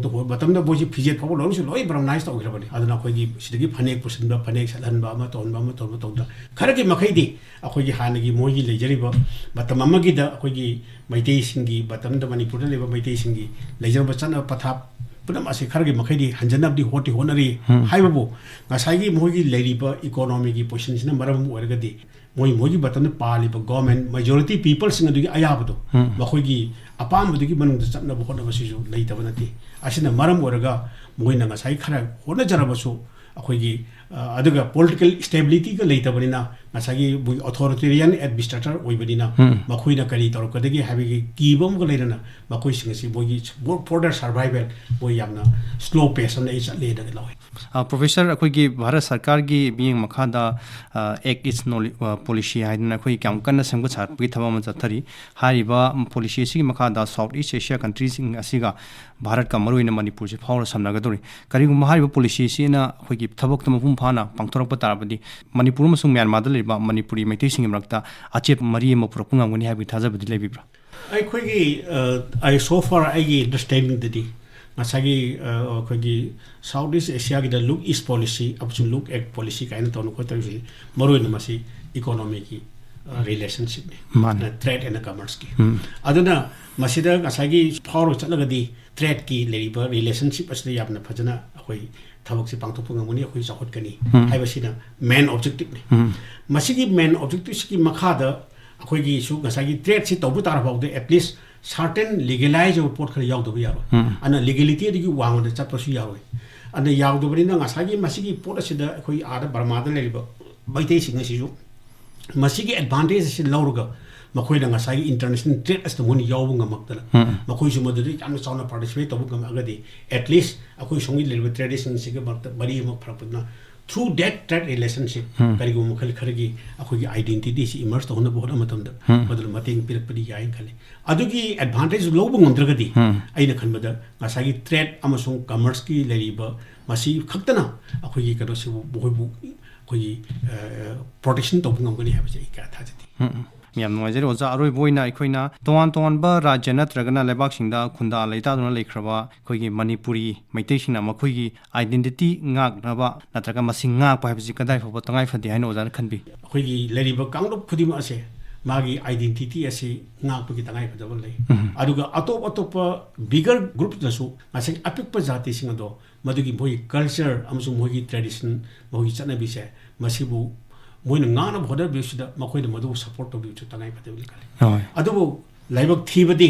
ꯃꯇꯝꯗ ꯃꯣꯏꯁꯤ ꯐꯤꯖꯦꯠ ꯐꯥꯎꯕ ꯂꯣꯏꯅꯁꯨ ꯂꯣꯏ Burmanized ꯇꯧꯈ꯭ꯔꯕꯅꯤ꯫ ꯑꯗꯨꯅ ꯑꯩꯈꯣꯏꯒꯤ ꯁꯤꯗꯒꯤ ꯐꯅꯦꯛ ꯄꯨꯁꯤꯟꯕ, ꯐꯅꯦꯛ ꯁꯦꯠꯍꯟꯕ ꯑꯃ ꯇꯧꯍꯟꯕ ꯑꯃ ꯇꯧꯍꯟꯕ ꯇꯧꯗꯅ ꯈꯔꯒꯤ ꯃꯈꯩꯗꯤ ꯑꯩꯈꯣꯏꯒꯤ ꯍꯥꯟꯅꯒꯤ ꯃꯣꯏꯒꯤ ꯂꯩꯖꯔꯤꯕ ꯃꯇꯝ ꯑꯃꯒꯤꯗ ꯑꯩꯈꯣꯏꯒꯤ ꯃꯩꯇꯩꯁꯤꯡꯒꯤ ꯃꯇꯝꯗ ꯃꯅꯤꯄꯨꯔꯗ ꯂꯩꯕ ꯃꯩꯇꯩꯁꯤꯡꯒꯤ ꯂꯩꯖꯔꯝꯕ ꯆꯠꯅ ꯄꯊꯥꯞ ꯄꯨꯝꯅꯃꯛ ꯑꯁꯤ ꯈꯔꯒꯤ ꯃꯈꯩꯗꯤ ꯍꯟꯖꯅꯕꯗꯤ ꯍꯣꯠꯇꯤ ꯍꯣꯠꯅꯔꯤ꯫ ꯎꯝ꯫ ꯍꯥꯏꯕꯕꯨ ꯉꯁꯥꯏꯒꯤ ꯃꯣꯏꯒꯤ ꯂꯩꯔꯤꯕ economyꯒꯤ positionꯁꯤꯅ ꯃꯔꯝ ꯑꯣꯏꯔꯒꯗꯤ ꯃꯣꯏ ꯃꯣꯏꯒꯤ ꯃꯇꯝꯗ ꯄꯥꯜꯂꯤꯕ government majority peopleꯁꯤꯡ ꯑꯗꯨꯒꯤ ꯑꯌꯥꯕꯗꯣ, ꯎꯝ꯫ ꯃꯈꯣꯏꯒꯤ ꯑꯄꯥꯝꯕꯗꯨꯒꯤ ꯃꯅꯨꯡꯗ ꯆꯠꯅꯕ ꯍꯣꯠꯅꯕꯁꯤꯁꯨ ꯂꯩꯇꯕ ꯅꯠꯇꯦ꯫ ꯑꯁꯤꯅ ꯃꯔꯝ ꯑꯣꯏꯔꯒ ꯃꯣꯏꯅ ꯉꯁꯥꯏ ꯈꯔ ꯍꯣꯠꯅꯖꯔꯕꯁꯨ ꯑꯩꯈꯣꯏꯒꯤ, ꯑ, ꯑꯗꯨꯒ political stabilityꯒ ꯂꯩꯇꯕꯅꯤꯅ ꯉꯁꯥꯏꯒꯤ ꯃꯣꯏ ꯑꯣꯊꯣꯔꯤꯇꯦꯔꯤꯌꯟ ꯑꯦꯗꯃꯤꯅꯤꯁꯇ꯭ꯔꯦꯇꯔ ꯑꯣꯏꯕꯅꯤꯅ, ꯃꯈꯣꯏꯅ ꯀꯔꯤ ꯇꯧꯔꯛꯀꯗꯒꯦ ꯍꯥꯏꯕꯒꯤ ꯀꯤꯕ ꯑꯃꯒ ꯂꯩꯔꯅ, ꯃꯈꯣꯏꯁꯤꯡ ꯑꯁꯤ ꯃꯣꯏꯒꯤ for their survival ꯃꯣꯏ ꯌꯥꯝꯅ ꯁ꯭ꯂꯣ ꯄꯦꯁ ꯑꯃꯗ ꯑꯩ ꯆꯠꯂꯦꯅ ꯂꯧꯋꯤ꯫ ꯑ, ꯄ꯭ꯔꯣꯐꯦꯁꯔ, ꯑꯩꯈꯣꯏꯒꯤ ꯚꯥꯔꯠ ꯁꯔꯀꯥꯔꯒꯤ ꯃꯤꯠꯌꯦꯡ ꯃꯈꯥꯗ, ꯑ, Act is no, ꯑ, Policy ꯍꯥꯏꯗꯅ ꯑꯩꯈꯣꯏ ꯌꯥꯝ ꯀꯟꯅ ꯁꯦꯝꯒꯠ ꯁꯥꯒꯠꯄꯒꯤ ꯊꯕꯛ ꯑꯃ ꯆꯠꯊꯔꯤ꯫ ꯍꯥꯏꯔꯤꯕ ꯄꯣꯂꯤꯁꯤ ꯑꯁꯤꯒꯤ ꯃꯈꯥꯗ South East Asia countryꯁꯤꯡ ꯑꯁꯤꯒ ꯚꯥꯔꯠꯀ ꯃꯔꯨꯑꯣꯏꯅ ꯃꯅꯤꯄꯨꯔꯁꯤ ꯐꯥꯎꯔ ꯁꯝꯅꯒꯗꯧꯔꯤ꯫ ꯀꯔꯤꯒꯨꯝꯕ ꯍꯥꯏꯔꯤꯕ ꯄꯣꯂꯤꯁꯤ ꯑꯁꯤꯅ ꯑꯩꯈꯣꯏꯒꯤ ꯊꯕꯛꯇ ꯃꯄꯨꯡ ꯐꯥꯅ ꯄꯥꯡꯊꯣꯔꯛꯄ ꯇꯥꯔꯕꯗꯤ, ꯃꯅꯤꯄꯨꯔ ꯑꯃꯁꯨꯡ ꯃ꯭ꯌꯥꯟꯃꯥꯔꯗ ꯂꯩꯔꯤꯕ ꯃꯅꯤꯄꯨꯔꯤ ꯃꯩꯇꯩꯁꯤꯡꯒꯤ ꯃꯔꯛꯇ ꯑꯆꯦꯠꯄ ꯃꯔꯤ ꯑꯃ ꯄꯨꯔꯛꯄ ꯉꯝꯒꯅꯤ ꯍꯥꯏꯕꯒꯤ ꯊꯥꯖꯕꯗꯤ ꯂꯩꯕꯤꯕ꯭ꯔꯥ? ꯑꯩꯈꯣꯏꯒꯤ, ꯑ, ꯑꯩ so far ꯑꯩꯒꯤ understandingꯗꯗꯤ ꯉꯁꯥꯏꯒꯤ, ꯑ, ꯑꯩꯈꯣꯏꯒꯤ South East Asiaꯒꯤꯗ Look East Policy ꯑꯃꯁꯨꯡ Look Act Policy ꯀꯥꯏꯅ ꯇꯧꯅ ꯈꯣꯠꯇꯧꯔꯤꯁꯤ ꯃꯔꯨꯑꯣꯏꯅ ꯃꯁꯤ economyꯒꯤ, ꯑ, relationshipꯅꯤ꯫ ꯃꯥꯅꯦ꯫ ꯑ, trade and commerceꯀꯤ꯫ ꯎꯝ꯫ ꯑꯗꯨꯅ ꯃꯁꯤꯗ ꯉꯁꯥꯏꯒꯤ ꯐꯥꯎꯔꯒ ꯆꯠꯂꯒꯗꯤ tradeꯀꯤ ꯂꯩꯔꯤꯕ relationship ꯑꯁꯤꯗ ꯌꯥꯝꯅ ꯐꯖꯅ ꯑꯩꯈꯣꯏ ꯊꯕꯛꯁꯤ ꯄꯥꯡꯊꯣꯛꯄ ꯉꯝꯒꯅꯤ, ꯑꯩꯈꯣꯏ ꯆꯥꯎꯈꯠꯀꯅꯤ ꯎꯝ꯫ ꯍꯥꯏꯕꯁꯤꯅ main objectiveꯅꯤ꯫ ꯎꯝ꯫ ꯃꯁꯤꯒꯤ main objectiveꯁꯤꯒꯤ ꯃꯈꯥꯗ ꯑꯩꯈꯣꯏꯒꯤꯁꯨ ꯉꯁꯥꯏꯒꯤ tradeꯁꯤ ꯇꯧꯕ ꯇꯥꯔ ꯐꯥꯎꯗ at least certain legalize ꯑꯣꯏꯕ ꯄꯣꯠ ꯈꯔ ꯌꯥꯎꯗꯕ ꯌꯥꯔꯣꯏ꯫ ꯎꯝ꯫ ꯑꯗꯨꯅ legality ꯑꯗꯨꯒꯤ ꯋꯥꯡꯃꯗ ꯆꯠꯄꯁꯨ ꯌꯥꯔꯣꯏ꯫ ꯑꯗꯨꯅ ꯌꯥꯎꯗꯕꯅꯤꯅ ꯉꯁꯥꯏꯒꯤ ꯃꯁꯤꯒꯤ ꯄꯣꯠ ꯑꯁꯤꯗ ꯑꯩꯈꯣꯏ ꯑꯥꯗ ꯕꯔꯃꯥꯗ ꯂꯩꯔꯤꯕ ꯃꯩꯇꯩꯁꯤꯡ ꯑꯁꯤꯁꯨ ꯃꯁꯤꯒꯤ advantage ꯑꯁꯤ ꯂꯧꯔꯒ ꯃꯈꯣꯏꯅ ꯉꯁꯥꯏꯒꯤ international trade ꯑꯁꯤꯗ ꯃꯣꯏꯅ ꯌꯥꯎꯕ ꯉꯝꯃꯛꯇꯅ ꯎꯝ꯫ ꯃꯈꯣꯏꯁꯨ ꯃꯗꯨꯗ ꯌꯥꯝꯅ ꯆꯥꯎꯅ participate ꯇꯧꯕ ꯉꯝꯃꯛꯑꯒꯗꯤ at least ꯑꯩꯈꯣꯏ ꯁꯣꯝꯒꯤ ꯂꯩꯔꯤꯕ traditionꯁꯤꯒ ꯃꯔꯛꯇ ꯃꯔꯤ ꯑꯃ ꯐꯔꯛꯄꯗꯨꯅ through that trade relationship ꯎꯝ꯫ ꯀꯔꯤꯒꯨꯝꯕ ꯃꯈꯜ ꯈꯔꯒꯤ ꯑꯩꯈꯣꯏꯒꯤ identityꯁꯤ emerge ꯇꯧꯍꯟꯅꯕ ꯍꯣꯠꯅꯕ ꯃꯇꯝꯗ ꯎꯝ꯫ ꯃꯗꯨꯅ ꯃꯇꯦꯡ ꯄꯤꯔꯛꯄꯗꯤ ꯌꯥꯏꯅ ꯈꯜꯂꯤ꯫ ꯑꯗꯨꯒꯤ advantage ꯂꯧꯕ ꯉꯝꯗ꯭ꯔꯒꯗꯤ ꯎꯝ꯫ ꯑꯩꯅ ꯈꯟꯕꯗ ꯉꯁꯥꯏꯒꯤ trade ꯑꯃꯁꯨꯡ commerceꯀꯤ ꯂꯩꯔꯤꯕ ꯃꯁꯤ ꯈꯛꯇꯅ ꯑꯩꯈꯣꯏꯒꯤ ꯀꯩꯅꯣꯁꯤꯕꯨ ꯃꯈꯣꯏꯕꯨ ꯑꯩꯈꯣꯏꯒꯤ, ꯑ, protection ꯇꯧꯕ ꯉꯝꯒꯅꯤ ꯍꯥꯏꯕꯁꯦ ꯑꯩ ꯀꯌꯥ ꯊꯥꯖꯗꯦ꯫ ꯎꯝ, ꯎꯝ꯫ ꯌꯥꯝ ꯅꯨꯡꯉꯥꯏꯖꯔꯦ ꯑꯣꯖꯥ꯫ ꯑꯔꯣꯏꯕ ꯑꯣꯏꯅ ꯑꯩꯈꯣꯏꯅ ꯇꯣꯉꯥꯟ ꯇꯣꯉꯥꯟꯕ ꯔꯥꯖ꯭ꯌ ꯅꯠꯇ꯭ꯔꯒꯅ ꯂꯩꯕꯥꯛꯁꯤꯡꯗ ꯈꯨꯟꯗꯥ ꯂꯩꯇꯥꯗꯨꯅ ꯂꯩꯈ꯭ꯔꯕ ꯑꯩꯈꯣꯏꯒꯤ ꯃꯅꯤꯄꯨꯔꯤ ꯃꯩꯇꯩꯁꯤꯡꯅ ꯃꯈꯣꯏꯒꯤ identity ꯉꯥꯛꯅꯕ ꯅꯠꯇ꯭ꯔꯒ ꯃꯁꯤ ꯉꯥꯛꯄ ꯍꯥꯏꯕꯁꯤ ꯀꯗꯥꯏ ꯐꯥꯎꯕ ꯇꯉꯥꯏ ꯐꯗꯦ ꯍꯥꯏꯅ ꯑꯣꯖꯥꯅ ꯈꯟꯕꯤ? ꯑꯩꯈꯣꯏꯒꯤ ꯂꯩꯔꯤꯕ ꯀꯥꯡꯂꯨꯞ ꯈꯨꯗꯤꯡꯃꯛ ꯑꯁꯦ ꯃꯥꯒꯤ identity ꯑꯁꯤ ꯉꯥꯛꯄꯒꯤ ꯇꯉꯥꯏ ꯐꯗꯕ ꯂꯩ꯫ ꯎꯝ꯫ ꯑꯗꯨꯒ ꯑꯇꯣꯞ ꯑꯇꯣꯞꯄ bigger groupꯅꯁꯨ ꯉꯁꯥꯏ ꯑꯄꯤꯛꯄ ꯖꯥꯇꯤꯁꯤꯡ ꯑꯗꯣ ꯃꯗꯨꯒꯤ ꯃꯣꯏꯒꯤ culture ꯑꯃꯁꯨꯡ ꯃꯣꯏꯒꯤ tradition, ꯃꯣꯏꯒꯤ ꯆꯠꯅꯕꯤꯁꯦ, ꯃꯁꯤꯕꯨ ꯃꯣꯏꯅ ꯉꯥꯛꯅꯕ ꯍꯣꯠꯅꯕꯤꯕꯁꯤꯗ ꯃꯈꯣꯏꯅ ꯃꯗꯨꯕꯨ support ꯇꯧꯕꯤꯕꯁꯨ ꯇꯉꯥꯏ ꯐꯗꯦ ꯈꯜꯂꯤ꯫ ꯍꯣꯏ꯫ ꯑꯗꯨꯕꯨ ꯂꯥꯏꯕꯛ ꯊꯤꯕꯗꯤ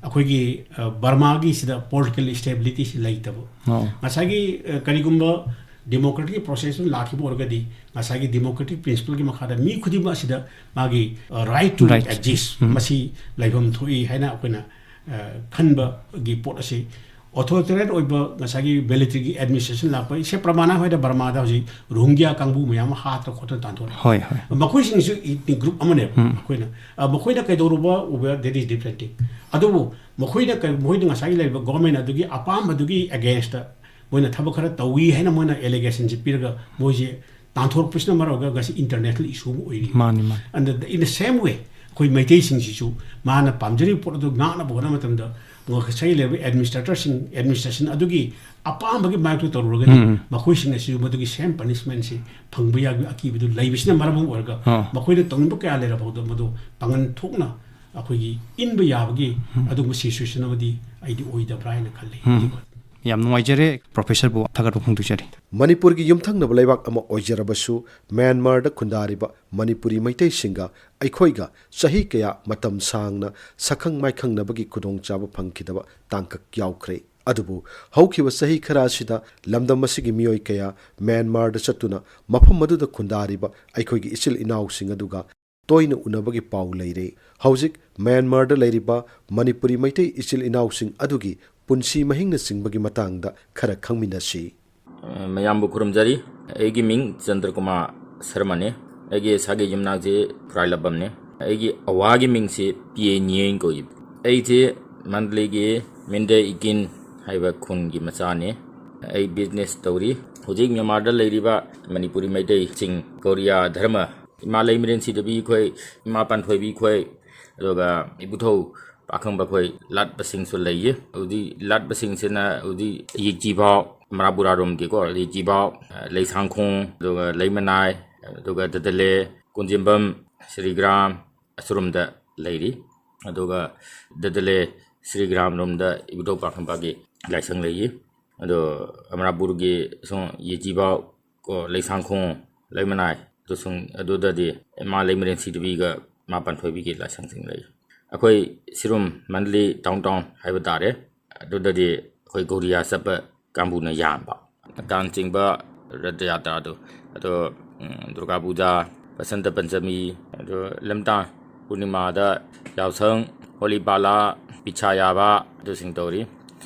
ꯑꯩꯈꯣꯏꯒꯤ, ꯑ, ꯕꯔꯃꯥꯒꯤꯁꯤꯗ political stabilityꯁꯤ ꯂꯩꯇꯕ꯫ ꯑꯣ꯫ ꯉꯁꯥꯏꯒꯤ, ꯑ, ꯀꯔꯤꯒꯨꯝꯕ ꯗꯦꯃꯣꯀ꯭ꯔꯦꯇꯤꯛ ꯄ꯭ꯔꯣꯁꯦꯁꯇꯨ ꯂꯥꯛꯈꯤꯕ ꯑꯣꯏꯔꯒꯗꯤ ꯉꯁꯥꯏꯒꯤ ꯗꯦꯃꯣꯀ꯭ꯔꯦꯇꯤꯛ ꯄ꯭ꯔꯤꯟꯁꯤꯄꯜꯒꯤ ꯃꯈꯥꯗ ꯃꯤ ꯈꯨꯗꯤꯡꯃꯛ ꯑꯁꯤꯗ ꯃꯥꯒꯤ ꯔꯥꯏꯠ ꯇꯨ Right. ꯑꯦꯛꯖꯤꯁ ꯎꯝ. ꯃꯁꯤ ꯂꯩꯐꯝ ꯊꯣꯛꯏ ꯍꯥꯏꯅ ꯑꯩꯈꯣꯏꯅ ꯑ, ꯈꯟꯕꯒꯤ ꯄꯣꯠ ꯑꯁꯤ ꯑꯣꯊꯣꯔꯤꯇꯦꯔꯤꯌꯟ ꯑꯣꯏꯕ ꯉꯁꯥꯏꯒꯤ ꯃꯤꯂꯤꯇꯔꯤꯒꯤ ꯑꯦꯗꯃꯤꯅꯤꯁꯇ꯭ꯔꯦꯁꯟ ꯂꯥꯛꯄ ꯏꯁꯦ ꯄ꯭ꯔꯃꯥꯅ ꯍꯣꯏꯗ ꯕꯔꯃꯥꯗ ꯍꯧꯖꯤꯛ ꯔꯣꯍꯤꯡꯒ꯭ꯌꯥ ꯀꯥꯡꯕꯨ ꯃꯌꯥꯝ ꯑꯃ ꯍꯥꯠꯇꯅ ꯈꯣꯠꯇꯅ ꯇꯥꯟꯊꯣꯔꯛꯑꯦ꯫ ꯍꯣꯏ ꯍꯣꯏ ꯃꯈꯣꯏꯁꯤꯡꯁꯨ ꯒ꯭ꯔꯨꯞ ꯑꯃꯅꯦꯕ꯫ ꯎꯝ. ꯑꯩꯈꯣꯏꯅ ꯑ, ꯃꯈꯣꯏꯅ ꯀꯩꯗꯧꯔꯨꯕ ꯎꯕ, that is different thing. ꯑꯗꯨꯕꯨ ꯃꯈꯣꯏꯅ ꯀꯩ- ꯃꯈꯣꯏꯅ ꯉꯁꯥꯏꯒꯤ ꯂꯩꯔꯤꯕ ꯒꯣꯔꯃꯦꯟ ꯑꯗꯨꯒꯤ ꯑꯄꯥꯝꯕꯗꯨꯒꯤ ꯑꯦꯒꯦꯟꯁꯇ ꯃꯣꯏꯅ ꯊꯕꯛ ꯈꯔ ꯇꯧꯏ ꯍꯥꯏꯅ ꯃꯣꯏꯅ ꯑꯦꯂꯤꯒꯦꯁꯟꯁꯦ ꯄꯤꯔꯒ ꯃꯣꯏꯁꯦ ꯇꯥꯟꯊꯣꯔꯛꯄꯁꯤꯅ ꯃꯔꯝ ꯑꯣꯏꯔꯒ ꯉꯁꯤ ꯏꯟꯇꯔꯅꯦꯁꯅꯦꯜ ꯏꯁꯨ ꯑꯃ ꯑꯣꯏꯔꯤ꯫ ꯃꯥꯅꯤ ꯃꯥꯅꯤ And the, in the same way, ꯑꯩꯈꯣꯏ ꯃꯩꯇꯩꯁꯤꯡꯁꯤꯁꯨ ꯃꯥꯅ ꯄꯥꯝꯖꯔꯤꯕ ꯄꯣꯠ ꯑꯗꯨ ꯉꯥꯛꯅꯕ ꯍꯣꯠꯅꯕ ꯃꯇꯝꯗ ꯉꯁꯥꯏ ꯂꯩꯔꯤꯕ ꯑꯦꯗꯃꯤꯅꯤꯁꯇ꯭ꯔꯦꯇꯔꯁꯤꯡ ꯑꯦꯗꯃꯤꯅꯤꯁꯇ꯭ꯔꯦꯁꯟ ꯑꯗꯨꯒꯤ ꯑꯄꯥꯝꯕꯒꯤ ꯃꯥꯏꯌꯣꯛꯇ ꯇꯧꯔꯨꯔꯒꯗꯤ ꯎꯝ. ꯃꯈꯣꯏꯁꯤꯡ ꯑꯁꯤꯁꯨ ꯃꯗꯨꯒꯤ ꯁꯦꯝ ꯄꯅꯤꯁꯃꯦꯟꯁꯤ ꯐꯪꯕ ꯌꯥꯕꯒꯤ ꯑꯀꯤꯕꯗꯨ ꯂꯩꯕꯁꯤꯅ ꯃꯔꯝ ꯑꯣꯏꯔꯒ ꯑꯥ. ꯃꯈꯣꯏꯅ ꯇꯧꯅꯤꯡꯕ ꯀꯌꯥ ꯂꯩꯔꯐꯥꯎꯗ ꯃꯗꯨ ꯄꯥꯡꯒꯟ ꯊꯣꯛꯅ ꯑꯩꯈꯣꯏꯒꯤ ꯏꯟꯕ ꯌꯥꯕꯒꯤ ꯑꯗꯨꯒꯨꯝꯕ ꯁꯤꯆꯨꯋꯦꯁꯟ ꯑꯃꯗꯤ ꯑꯩꯗꯤ ꯑꯣꯏꯗꯕ꯭ꯔꯥ ꯍꯥꯏꯅ ꯈꯜꯂꯤ꯫ ꯎꯝ. ꯌꯥꯝ ꯅꯨꯡꯉꯥꯏꯖꯔꯦ ꯄ꯭ꯔꯣꯐꯦꯁꯔꯕꯨ ꯊꯥꯒꯠꯄ ꯐꯣꯡꯗꯣꯛꯆꯔꯤ꯫ ꯃꯅꯤꯄꯨꯔꯒꯤ ꯌꯨꯝꯊꯪꯅꯕ ꯂꯩꯕꯥꯛ ꯑꯃ ꯑꯣꯏꯖꯔꯕꯁꯨ ꯃ꯭ꯌꯥꯟꯃꯥꯔꯗ ꯈꯨꯟꯗꯥꯔꯤꯕ ꯃꯅꯤꯄꯨꯔꯤ ꯃꯩꯇꯩꯁꯤꯡꯒ ꯑꯩꯈꯣꯏꯒ ꯆꯍꯤ ꯀꯌꯥ ꯃꯇꯝ ꯁꯥꯡꯅ ꯁꯛꯈꯪ ꯃꯥꯏꯈꯪꯅꯕꯒꯤ ꯈꯨꯗꯣꯡꯆꯥꯕ ꯐꯪꯈꯤꯗꯕ ꯇꯥꯡꯀꯛ ꯌꯥꯎꯈ꯭ꯔꯦ꯫ ꯑꯗꯨꯕꯨ ꯍꯧꯈꯤꯕ ꯆꯍꯤ ꯈꯔ ꯑꯁꯤꯗ ꯂꯝꯗꯝ ꯑꯁꯤꯒꯤ ꯃꯤꯑꯣꯏ ꯀꯌꯥ ꯃ꯭ꯌꯥꯟꯃꯥꯔꯗ ꯆꯠꯇꯨꯅ ꯃꯐꯝ ꯑꯗꯨꯗ ꯈꯨꯟꯗꯥꯔꯤꯕ ꯑꯩꯈꯣꯏꯒꯤ ꯏꯆꯤꯜ ꯏꯅꯥꯎꯁꯤꯡ ꯑꯗꯨꯒ ꯇꯣꯏꯅ ꯎꯅꯕꯒꯤ ꯄꯥꯎ ꯂꯩꯔꯦ꯫ ꯍꯧꯖꯤꯛ ꯃ꯭ꯌꯥꯟꯃꯥꯔꯗ ꯂꯩꯔꯤꯕ ꯃꯅꯤꯄꯨꯔꯤ ꯃꯩꯇꯩ ꯏꯆꯤꯜ ꯏꯅꯥꯎꯁꯤꯡ ꯑꯗꯨꯒꯤ ꯄꯨꯟꯁꯤ ꯃꯍꯤꯡꯅꯆꯤꯡꯕꯒꯤ ꯃꯇꯥꯡꯗ ꯈꯔ ꯈꯪꯃꯤꯟꯅꯁꯤ꯫ ꯃꯌꯥꯝꯕꯨ ꯈꯨꯔꯨꯝꯖꯔꯤ꯫ ꯑꯩꯒꯤ ꯃꯤꯡ ꯆꯟꯗ꯭ꯔꯀꯨꯃꯥꯔ ꯁꯔꯃꯅꯤ꯫ ꯑꯩꯒꯤ ꯏꯁꯥꯒꯤ ꯌꯨꯝꯅꯥꯛꯁꯤ ꯐꯨꯔꯥꯏꯂꯕꯝꯅꯤ꯫ ꯑꯩꯒꯤ ꯑꯋꯥꯒꯤ ꯃꯤꯡꯁꯤ ꯄꯤ ꯑꯦ ꯅꯤꯌꯦꯡ ꯀꯧꯏ꯫ ꯑꯩꯁꯦ ꯃꯟꯗꯂꯤꯒꯤ ꯃꯤꯟꯗꯦ ꯏꯀꯤꯟ ꯍꯥꯏꯕ ꯈꯨꯟꯒꯤ ꯃꯆꯥꯅꯤ꯫ ꯑꯩ ꯕꯤꯖꯤꯅꯦꯁ ꯇꯧꯔꯤ꯫ ꯍꯧꯖꯤꯛ ꯃ꯭ꯌꯥꯟꯃꯥꯔꯗ ꯂꯩꯔꯤꯕ ꯃꯅꯤꯄꯨꯔꯤ ꯃꯩꯇꯩꯁꯤꯡ ꯀꯣꯔꯤꯌꯥ ꯙꯔꯃ ꯏꯃꯥ ꯂꯩꯃꯔꯦꯟ ꯁꯤꯗꯕꯤ ꯑꯩꯈꯣꯏ, ꯏꯃꯥ ꯄꯥꯟꯊꯣꯏꯕꯤ ꯑꯩꯈꯣꯏ, ꯑꯗꯨꯒ ꯏꯕꯨꯙꯧ ꯄꯥꯈꯪꯕ ꯑꯩꯈꯣꯏ ꯂꯥꯠꯄꯁꯤꯡꯁꯨ ꯂꯩꯌꯦ꯫ ꯍꯧꯖꯤꯛ ꯂꯥꯠꯄꯁꯤꯡꯁꯤꯅ ꯍꯧꯖꯤꯛ ꯌꯦꯛꯆꯤꯕꯥꯎ, ꯃꯔꯥꯕꯨꯔꯥꯔꯣꯝꯒꯤꯀꯣ, ꯌꯦꯛꯆꯤꯕꯥꯎ, ꯂꯩꯁꯥꯡꯈꯣꯡ, ꯑꯗꯨꯒ ꯂꯩꯃꯅꯥꯏ, ꯑꯗꯨꯒ ꯗꯗꯂꯦ, ꯀꯣꯟꯖꯦꯝꯕꯝ, ꯁ꯭ꯔꯤꯒ꯭ꯔꯥꯝ, ꯑꯁꯨꯔꯣꯝꯗ ꯂꯩꯔꯤ꯫ ꯑꯗꯨꯒ ꯗꯗꯂꯦ, ꯁ꯭ꯔꯤꯒ꯭ꯔꯥꯝ ꯔꯣꯝꯗ ꯏꯕꯨꯙꯧ ꯄꯥꯈꯪꯕꯒꯤ ꯂꯥꯏꯁꯪ ꯂꯩꯌꯦ꯫ ꯑꯗꯣ ꯑꯃꯔꯥꯄꯨꯔꯒꯤ ꯁꯣꯝ ꯌꯦꯛꯆꯤꯕꯥꯎ, ꯀꯣ, ꯂꯩꯁꯥꯡꯈꯣꯡ, ꯂꯩꯃꯅꯥꯏ, ꯑꯗꯨꯁꯨ, ꯑꯗꯨꯗꯗꯤ ꯏꯃꯥ ꯂꯩꯃꯔꯦꯟ ꯁꯤꯗꯕꯤꯒ ꯏꯃꯥ ꯄꯥꯟꯊꯣꯏꯕꯤꯒꯤ ꯂꯥꯏꯁꯪꯁꯤꯡ ꯂꯩ꯫ ꯑꯩꯈꯣꯏ ꯁꯤꯔꯨꯝ ꯃꯟꯗꯂꯤ ꯗꯥꯎꯟ ꯇꯥꯎꯟ ꯍꯥꯏꯕ ꯇꯥꯔꯦ, ꯑꯗꯨꯗꯗꯤ ꯑꯩꯈꯣꯏ ꯒꯧꯔꯤꯌꯥ ꯆꯠꯄ ꯀꯥꯡꯕꯨꯅ ꯌꯥꯝꯕ꯫ ꯇꯥꯡ ꯆꯤꯡꯕ ꯔꯊ ꯌꯥꯇ꯭ꯔꯥꯗꯣ꯫ ꯑꯗꯣ, ꯎꯝ, ꯗꯨꯔꯒꯥ ꯄꯨꯖꯥ, ꯕꯁꯟꯇ ꯄꯟꯆꯃꯤ, ꯑꯗꯣ ꯂꯝꯇꯥ ꯄꯨꯔꯅꯤꯃꯥꯗ ꯌꯥꯎꯁꯪ, ꯍꯣꯂꯤ ꯄꯥꯂꯥ, ꯄꯤꯁꯥ ꯌꯥꯕ, ꯑꯗꯨꯁꯤꯡ ꯇꯧꯔꯤ꯫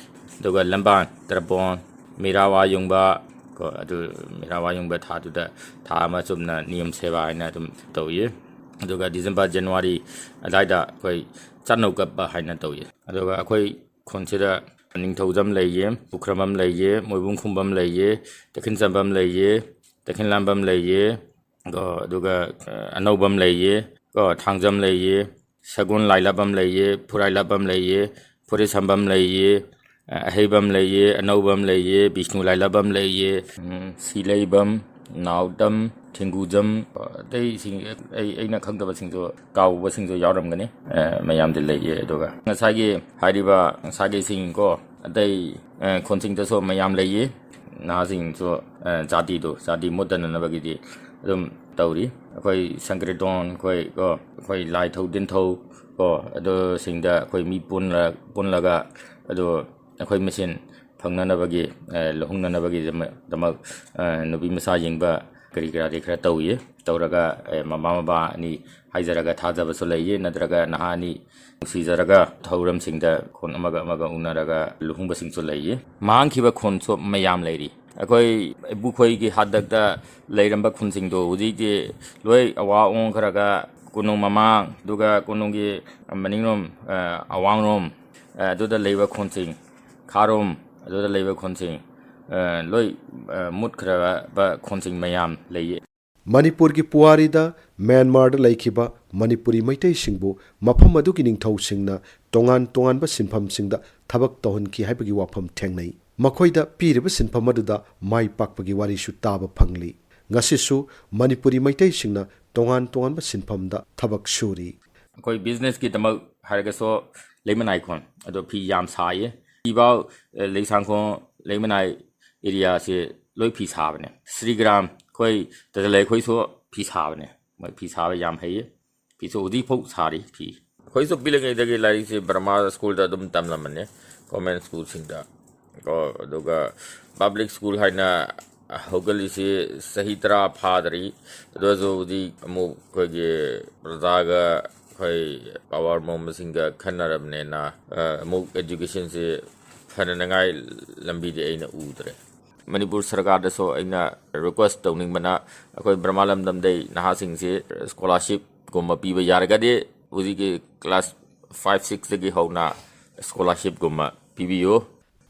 ꯑꯗꯨꯒ ꯂꯝꯕꯥꯟ ꯇꯔꯄꯣꯟ, ꯃꯤꯔꯥ ꯋꯥ ꯌꯨꯡꯕ ꯀꯣ, ꯑꯗꯨ ꯃꯤꯔꯥ ꯋꯥ ꯌꯨꯡꯕ ꯊꯥꯗꯨꯗ ꯊꯥ ꯑꯃ ꯆꯨꯝꯅ ꯅꯤꯌꯝ ꯁꯦꯕꯥ ꯍꯥꯏꯅ ꯑꯗꯨꯝ ꯇꯧꯏ꯫ ꯑꯗꯨꯒ ꯗꯤꯁꯦꯝꯕꯔ, ꯖꯅꯋꯥꯔꯤ ꯑꯗꯨꯋꯥꯏꯗ ꯑꯩꯈꯣꯏ ꯆꯥꯅꯧ ꯀꯞꯄ ꯍꯥꯏꯅ ꯇꯧꯏ꯫ ꯑꯗꯨꯒ ꯑꯩꯈꯣꯏ ꯈꯨꯟꯁꯤꯗ ꯅꯤꯡꯊꯧꯖꯝ ꯂꯩꯌꯦ, ꯄꯨꯈ꯭ꯔꯝꯕꯝ ꯂꯩꯌꯦ, ꯃꯣꯏꯕꯨꯡ ꯈꯨꯝꯕꯝ ꯂꯩꯌꯦ, ꯇꯈꯤꯟ ꯆꯝꯕꯝ ꯂꯩꯌꯦ, ꯇꯈꯤꯟ ꯂꯥꯝꯕꯝ ꯂꯩꯌꯦ, ꯀꯣ, ꯑꯗꯨꯒ, ꯑ, ꯑꯅꯧꯕꯝ ꯂꯩꯌꯦ, ꯀꯣ, ꯊꯥꯡꯖꯝ ꯂꯩꯌꯦ, ꯁꯒꯣꯜ ꯂꯥꯏꯂꯥꯞꯄꯝ ꯂꯩꯌꯦ, ꯐꯨꯔꯥꯏ ꯂꯥꯞꯄꯝ ꯂꯩꯌꯦ, ꯐꯨꯔꯤꯠ ꯁꯝꯕꯝ ꯂꯩꯌꯦ, ꯑ, ꯑꯍꯩꯕꯝ ꯂꯩꯌꯦ, ꯑꯅꯧꯕꯝ ꯂꯩꯌꯦ, ꯕꯤꯁꯅꯨ ꯂꯥꯏꯂꯥꯞꯄꯝ ꯂꯩꯌꯦ, ꯎꯝ, ꯁꯤꯂꯩꯕꯝ, ꯅꯥꯎꯗꯝ, ꯊꯦꯡꯒꯨꯖꯝ, ꯑꯇꯩꯁꯤꯡ ꯑꯩ, ꯑꯩꯅ ꯈꯪꯗꯕꯁꯤꯡꯁꯨ, ꯀꯥꯎꯕꯁꯤꯡꯁꯨ ꯌꯥꯎꯔꯝꯒꯅꯤ, ꯑ, ꯃꯌꯥꯝꯗꯤ ꯂꯩꯌꯦ꯫ ꯑꯗꯨꯒ ꯉꯁꯥꯏꯒꯤ ꯍꯥꯏꯔꯤꯕ ꯉꯁꯥꯏꯒꯤꯁꯤꯡ ꯀꯣ, ꯑꯇꯩ, ꯑ, ꯈꯨꯟꯁꯤꯡꯗꯁꯨ ꯃꯌꯥꯝ ꯂꯩꯌꯦ꯫ ꯅꯍꯥꯁꯤꯡꯁꯨ, ꯑ, ꯖꯥꯇꯤꯗꯣ, ꯖꯥꯇꯤ ꯃꯨꯠꯇꯅꯅꯕꯒꯤꯗꯤ ꯑꯗꯨꯝ ꯇꯧꯔꯤ꯫ ꯑꯩꯈꯣꯏ ꯁꯪꯀ꯭ꯔꯤꯇꯣꯟ, ꯑꯩꯈꯣꯏ ꯀꯣ, ꯑꯩꯈꯣꯏ ꯂꯥꯏꯊꯧ ꯇꯤꯟꯊꯧ ꯀꯣ, ꯑꯗꯨꯁꯤꯡꯗ ꯑꯩꯈꯣꯏ ꯃꯤ ꯄꯨꯟꯂ-, ꯄꯨꯜꯂꯒ, ꯑꯗꯣ ꯑꯩꯈꯣꯏ ꯃꯁꯦꯟ ꯐꯪꯅꯅꯕꯒꯤ, ꯑ, ꯂꯨꯍꯣꯡꯅꯅꯕꯒꯤꯗꯃꯛ, ꯗꯃꯛ, ꯑ, ꯅꯨꯄꯤ ꯃꯆꯥ ꯌꯦꯡꯕ ꯀꯔꯤ ꯀꯔꯥꯗꯤ ꯈꯔ ꯇꯧꯏ꯫ ꯇꯧꯔꯒ, ꯑ, ꯃꯃꯥ ꯃꯄꯥ ꯑꯅꯤ ꯍꯥꯏꯖꯔꯒ ꯊꯥꯖꯕꯁꯨ ꯂꯩꯌꯦ, ꯅꯠꯇ꯭ꯔꯒ ꯅꯍꯥ ꯑꯅꯤ ꯅꯨꯡꯁꯤꯖꯔꯒ ꯊꯧꯔꯝꯁꯤꯡꯗ ꯈꯣꯟ ꯑꯃꯒ ꯑꯃꯒ ꯎꯅꯔꯒ ꯂꯨꯍꯣꯡꯕꯁꯤꯡꯁꯨ ꯂꯩꯌꯦ꯫ ꯃꯥꯡꯈꯤꯕ ꯈꯣꯟꯁꯨ ꯃꯌꯥꯝ ꯂꯩꯔꯤ꯫ ꯑꯩꯈꯣꯏ ꯏꯕꯨꯈꯣꯏꯒꯤ ꯍꯥꯛꯇꯛꯇ ꯂꯩꯔꯝꯕ ꯈꯨꯟꯁꯤꯡꯗꯣ ꯍꯧꯖꯤꯛꯇꯤ ꯂꯣꯏ ꯑꯋꯥ ꯑꯣꯟꯈ꯭ꯔꯒ ꯀꯣꯅꯨꯡ ꯃꯃꯥꯡ, ꯑꯗꯨꯒ ꯀꯣꯅꯨꯡꯒꯤ ꯃꯅꯤꯡꯂꯣꯝ, ꯑ, ꯑꯋꯥꯡꯂꯣꯝ, ꯑ, ꯑꯗꯨꯗ ꯂꯩꯕ ꯈꯨꯟꯁꯤꯡ, ꯈꯥꯔꯣꯝ, ꯑꯗꯨꯗ ꯂꯩꯕ ꯈꯨꯟꯁꯤꯡ, ꯑ, ꯂꯣꯏ, ꯑ, ꯃꯨꯠꯈ꯭ꯔꯕ ꯈꯨꯟꯁꯤꯡ ꯃꯌꯥꯝ ꯂꯩꯌꯦ꯫ ꯃꯅꯤꯄꯨꯔꯒꯤ ꯄꯨꯋꯥꯔꯤꯗ ꯃ꯭ꯌꯥꯟꯃꯥꯔꯗ ꯂꯩꯈꯤꯕ ꯃꯅꯤꯄꯨꯔꯤ ꯃꯩꯇꯩꯁꯤꯡꯕꯨ ꯃꯐꯝ ꯑꯗꯨꯒꯤ ꯅꯤꯡꯊꯧꯁꯤꯡꯅ ꯇꯣꯉꯥꯟ ꯇꯣꯉꯥꯟꯕ ꯁꯤꯟꯐꯝꯁꯤꯡꯗ ꯊꯕꯛ ꯇꯧꯍꯟꯈꯤ ꯍꯥꯏꯕꯒꯤ ꯋꯥꯐꯝ ꯊꯦꯡꯅꯩ꯫ ꯃꯈꯣꯏꯗ ꯄꯤꯔꯤꯕ ꯁꯤꯟꯐꯝ ꯑꯗꯨꯗ ꯃꯥꯏ ꯄꯥꯛꯄꯒꯤ ꯋꯥꯔꯤꯁꯨ ꯇꯥꯕ ꯐꯪꯂꯤ꯫ ꯉꯁꯤꯁꯨ ꯃꯅꯤꯄꯨꯔꯤ ꯃꯩꯇꯩꯁꯤꯡꯅ ꯇꯣꯉꯥꯟ ꯇꯣꯉꯥꯟꯕ ꯁꯤꯟꯐꯝꯗ ꯊꯕꯛ ꯁꯨꯔꯤ꯫ ꯑꯩꯈꯣꯏ ꯕꯤꯖꯤꯅꯦꯁꯀꯤꯗꯃꯛ ꯍꯥꯏꯔꯒꯁꯨ ꯂꯩꯃꯅꯥꯏ ꯈꯣꯟ ꯑꯗꯣ ꯐꯤ ꯌꯥꯝ ꯁꯥꯏꯌꯦ꯫ ꯐꯤꯐꯥꯎ, ꯑ, ꯂꯩꯁꯥꯡꯈꯣꯡ, ꯂꯩꯃꯅꯥꯏ ꯑꯦꯔꯤꯌꯥꯁꯦ ꯂꯣꯏ ꯐꯤ ꯁꯥꯕꯅꯦ꯫ ꯁ꯭ꯔꯤꯒ꯭ꯔꯥꯝ, ꯑꯩꯈꯣꯏ ꯇꯇꯂꯩ ꯑꯩꯈꯣꯏꯁꯨ ꯐꯤ ꯁꯥꯕꯅꯦ꯫ ꯃꯣꯏ ꯐꯤ ꯁꯥꯕ ꯌꯥꯝ ꯍꯩꯌꯦ꯫ ꯐꯤꯁꯨ ꯍꯧꯖꯤꯛꯐꯥꯎ ꯁꯥꯔꯤ ꯐꯤ꯫ ꯑꯩꯈꯣꯏꯁꯨ ꯄꯤꯛꯂꯤꯉꯩꯗꯒꯤ ꯂꯥꯏꯔꯤꯛꯁꯦ ꯕ꯭ꯔꯍꯃꯥ ꯁ꯭ꯀꯨꯜꯗ ꯑꯗꯨꯝ ꯇꯝꯂꯝꯕꯅꯦ, ꯒꯣꯔꯃꯦꯟ ꯁ꯭ꯀꯨꯜꯁꯤꯡꯗ꯫ ꯀꯣ, ꯑꯗꯨꯒ ꯄꯕ꯭ꯂꯤꯛ ꯁ꯭ꯀꯨꯜ ꯍꯥꯏꯅ ꯍꯧꯒꯠꯂꯤꯁꯤ ꯆꯍꯤ ꯇꯔꯥ ꯐꯥꯗ꯭ꯔꯤ꯫ ꯑꯗꯨ ꯑꯣꯏꯔꯁꯨ ꯍꯧꯖꯤꯛ ꯑꯃꯨꯛ ꯑꯩꯈꯣꯏꯒꯤ ꯄ꯭ꯔꯖꯥꯒ ꯑꯩꯈꯣꯏ ꯄꯋꯥꯔ ꯃꯣꯝꯕꯁꯤꯡꯒ ꯈꯟꯅꯔꯕꯅꯤꯅ, ꯑ, ꯑꯃꯨꯛ ꯑꯦꯖꯨꯀꯦꯁꯟꯁꯤ ꯐꯅꯅꯉꯥꯏ ꯂꯝꯕꯤꯗꯤ ꯑꯩꯅ ꯎꯗ꯭ꯔꯦ꯫ ꯃꯅꯤꯄꯨꯔ ꯁꯔꯀꯥꯔꯗꯁꯨ ꯑꯩꯅ ꯔꯤꯀ꯭ꯋꯦꯁ ꯇꯧꯅꯤꯡꯕꯅ, ꯑꯩꯈꯣꯏ ꯕ꯭ꯔꯃꯥ ꯂꯝꯗꯝꯗꯩ ꯅꯍꯥꯁꯤꯡꯁꯤ ꯁ꯭ꯀꯣꯂꯥꯔꯁꯤꯞꯀꯨꯝꯕ ꯄꯤꯕ ꯌꯥꯔꯒꯗꯤ, ꯍꯧꯖꯤꯛꯀꯤ ꯀ꯭ꯂꯥꯁ ꯐꯥꯏꯚ, ꯁꯤꯛꯁꯇꯒꯤ ꯍꯧꯅ ꯁ꯭ꯀꯣꯂꯥꯔꯁꯤꯞꯀꯨꯝꯕ ꯄꯤꯕꯤꯌꯨ꯫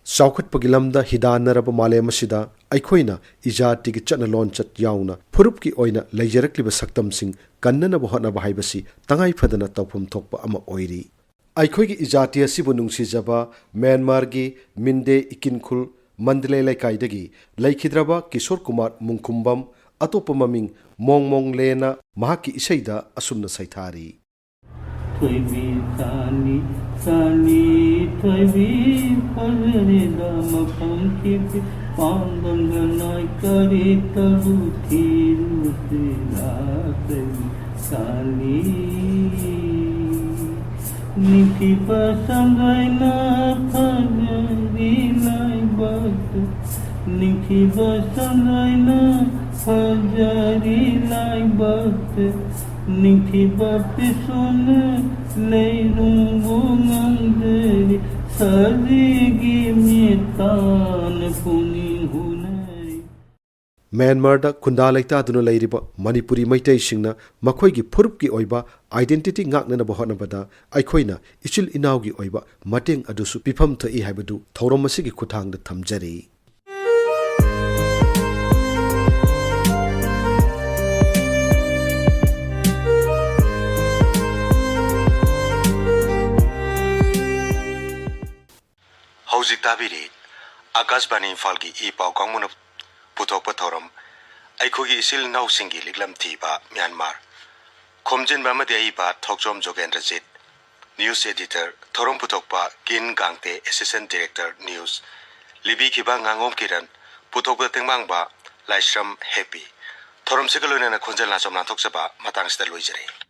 ꯆꯥꯎꯈꯠꯄꯒꯤ ꯂꯝꯗ ꯍꯤꯗꯥꯟꯅꯔꯕ ꯃꯥꯂꯦꯝ ꯑꯁꯤꯗ ꯑꯩꯈꯣꯏꯅ ꯏꯖꯥꯇꯤꯒꯤ ꯆꯠꯅ ꯂꯣꯟꯆꯠ ꯌꯥꯎꯅ ꯐꯨꯔꯨꯞꯀꯤ ꯑꯣꯏꯅ ꯂꯩꯖꯔꯛꯂꯤꯕ ꯁꯛꯇꯝꯁꯤꯡ ꯀꯟꯅꯅꯕ ꯍꯣꯠꯅꯕ ꯍꯥꯏꯕꯁꯤ ꯇꯉꯥꯏ ꯐꯗꯅ ꯇꯧꯐꯝ ꯊꯣꯛꯄ ꯑꯃ ꯑꯣꯏꯔꯤ꯫ ꯑꯩꯈꯣꯏꯒꯤ ꯏꯖꯥꯇꯤ ꯑꯁꯤꯕꯨ ꯅꯨꯡꯁꯤꯖꯕ ꯃ꯭ꯌꯥꯟꯃꯥꯔꯒꯤ ꯃꯤꯟꯗꯦ ꯏꯀꯤꯟꯈꯨꯜ ꯃꯟꯗꯂꯦ ꯂꯩꯀꯥꯏꯗꯒꯤ ꯂꯩꯈꯤꯗ꯭ꯔꯕ ꯀꯤꯁꯣꯔ ꯀꯨꯃꯥꯔ ꯃꯨꯡꯈꯨꯝꯕꯝ, ꯑꯇꯣꯞꯄ ꯃꯃꯤꯡ ꯃꯣꯡ ꯃꯣꯡ ꯂꯦꯅ ꯃꯍꯥꯛꯀꯤ ꯏꯁꯩꯗ ꯑꯁꯨꯝꯅ ꯁꯩꯊꯥꯔꯤ꯫ ꯊꯣꯏꯕꯤ ꯆꯥꯅꯤ, ꯆꯥꯅꯤ, ꯊꯣꯏꯕꯤ ꯐꯖꯔꯦꯗ ꯃꯐꯝ ꯈꯤꯕꯤ, ꯄꯥꯝꯕꯝꯒ ꯅꯥꯏ ꯀꯔꯤ ꯇꯕꯨ ꯊꯤꯔꯨꯁꯤꯔꯥ, ꯊꯣꯏꯕꯤ ꯆꯥꯅꯤ꯫ ꯅꯤꯡꯊꯤꯕ ꯁꯪꯒꯥꯏꯅ ꯐꯖꯔꯤ ꯂꯥꯏꯕꯛꯇ, ꯅꯤꯡꯊꯤꯕ ꯁꯪꯒꯥꯏꯅ ꯐꯖꯔꯤ ꯂꯥꯏꯕꯛꯇ, ꯅꯤꯡꯊꯤꯕ ꯄꯤꯁꯨꯝꯅ ꯂꯩꯔꯨꯡꯕꯨ ꯉꯝꯖꯔꯤ, ꯁꯖꯤꯒꯤ ꯃꯤꯠꯇꯥꯅ ꯄꯨꯛꯅꯤꯡ ꯍꯨꯅꯔꯤ꯫ ꯃ꯭ꯌꯥꯟꯃꯥꯔꯗ ꯈꯨꯟꯗꯥ ꯂꯩꯇꯥꯗꯨꯅ ꯂꯩꯔꯤꯕ ꯃꯅꯤꯄꯨꯔꯤ ꯃꯩꯇꯩꯁꯤꯡꯅ ꯃꯈꯣꯏꯒꯤ ꯐꯨꯔꯨꯞꯀꯤ ꯑꯣꯏꯕ identity ꯉꯥꯛꯅꯅꯕ ꯍꯣꯠꯅꯕꯗ ꯑꯩꯈꯣꯏꯅ ꯏꯆꯤꯜ ꯏꯅꯥꯎꯒꯤ ꯑꯣꯏꯕ ꯃꯇꯦꯡ ꯑꯗꯨꯁꯨ ꯄꯤꯐꯝ ꯊꯣꯛꯏ ꯍꯥꯏꯕꯗꯨ ꯊꯧꯔꯝ ꯑꯁꯤꯒꯤ ꯈꯨꯠꯊꯥꯡꯗ ꯊꯝꯖꯔꯤ꯫ ꯍꯧꯖꯤꯛ ꯇꯥꯕꯤꯔꯤ ꯑꯀꯥꯁꯕꯥꯅꯤ ꯏꯝꯐꯥꯜꯒꯤ ꯏ ꯄꯥꯎ ꯀꯥꯡꯕꯨꯅ ꯄꯨꯊꯣꯛꯄ ꯊꯧꯔꯝ ꯑꯩꯈꯣꯏꯒꯤ ꯏꯆꯤꯜ ꯏꯅꯥꯎꯁꯤꯡꯒꯤ ꯂꯤꯛꯂꯝ ꯊꯤꯕ ꯃ꯭ꯌꯥꯟꯃꯥꯔ꯫ ꯈꯣꯝꯖꯤꯟꯕ ꯑꯃꯗꯤ ꯑꯏꯕ ꯊꯣꯛꯆꯣꯝ ꯖꯣꯒꯦꯟꯗ꯭ꯔꯖꯤꯠ꯫ News editor ꯊꯧꯔꯝ ꯄꯨꯊꯣꯛꯄ ꯀꯤꯟ ꯒꯥꯡꯇꯦ꯫ Assistant director news ꯂꯤꯕꯤꯈꯤꯕ ꯉꯥꯉꯣꯝ Kiran. ꯄꯨꯊꯣꯛꯄ ꯇꯦꯡꯕꯥꯡꯕ ꯂꯥꯏꯁ꯭ꯔꯝ ꯍꯦꯄꯤ꯫ ꯊꯧꯔꯝꯁꯤꯒ ꯂꯣꯏꯅꯅ ꯈꯣꯟꯖꯦꯜ ꯅꯥꯆꯣꯝ ꯂꯥꯟꯊꯣꯛꯆꯕ ꯃꯇꯥꯡꯁꯤꯗ ꯂꯣꯏꯖꯔꯦ꯫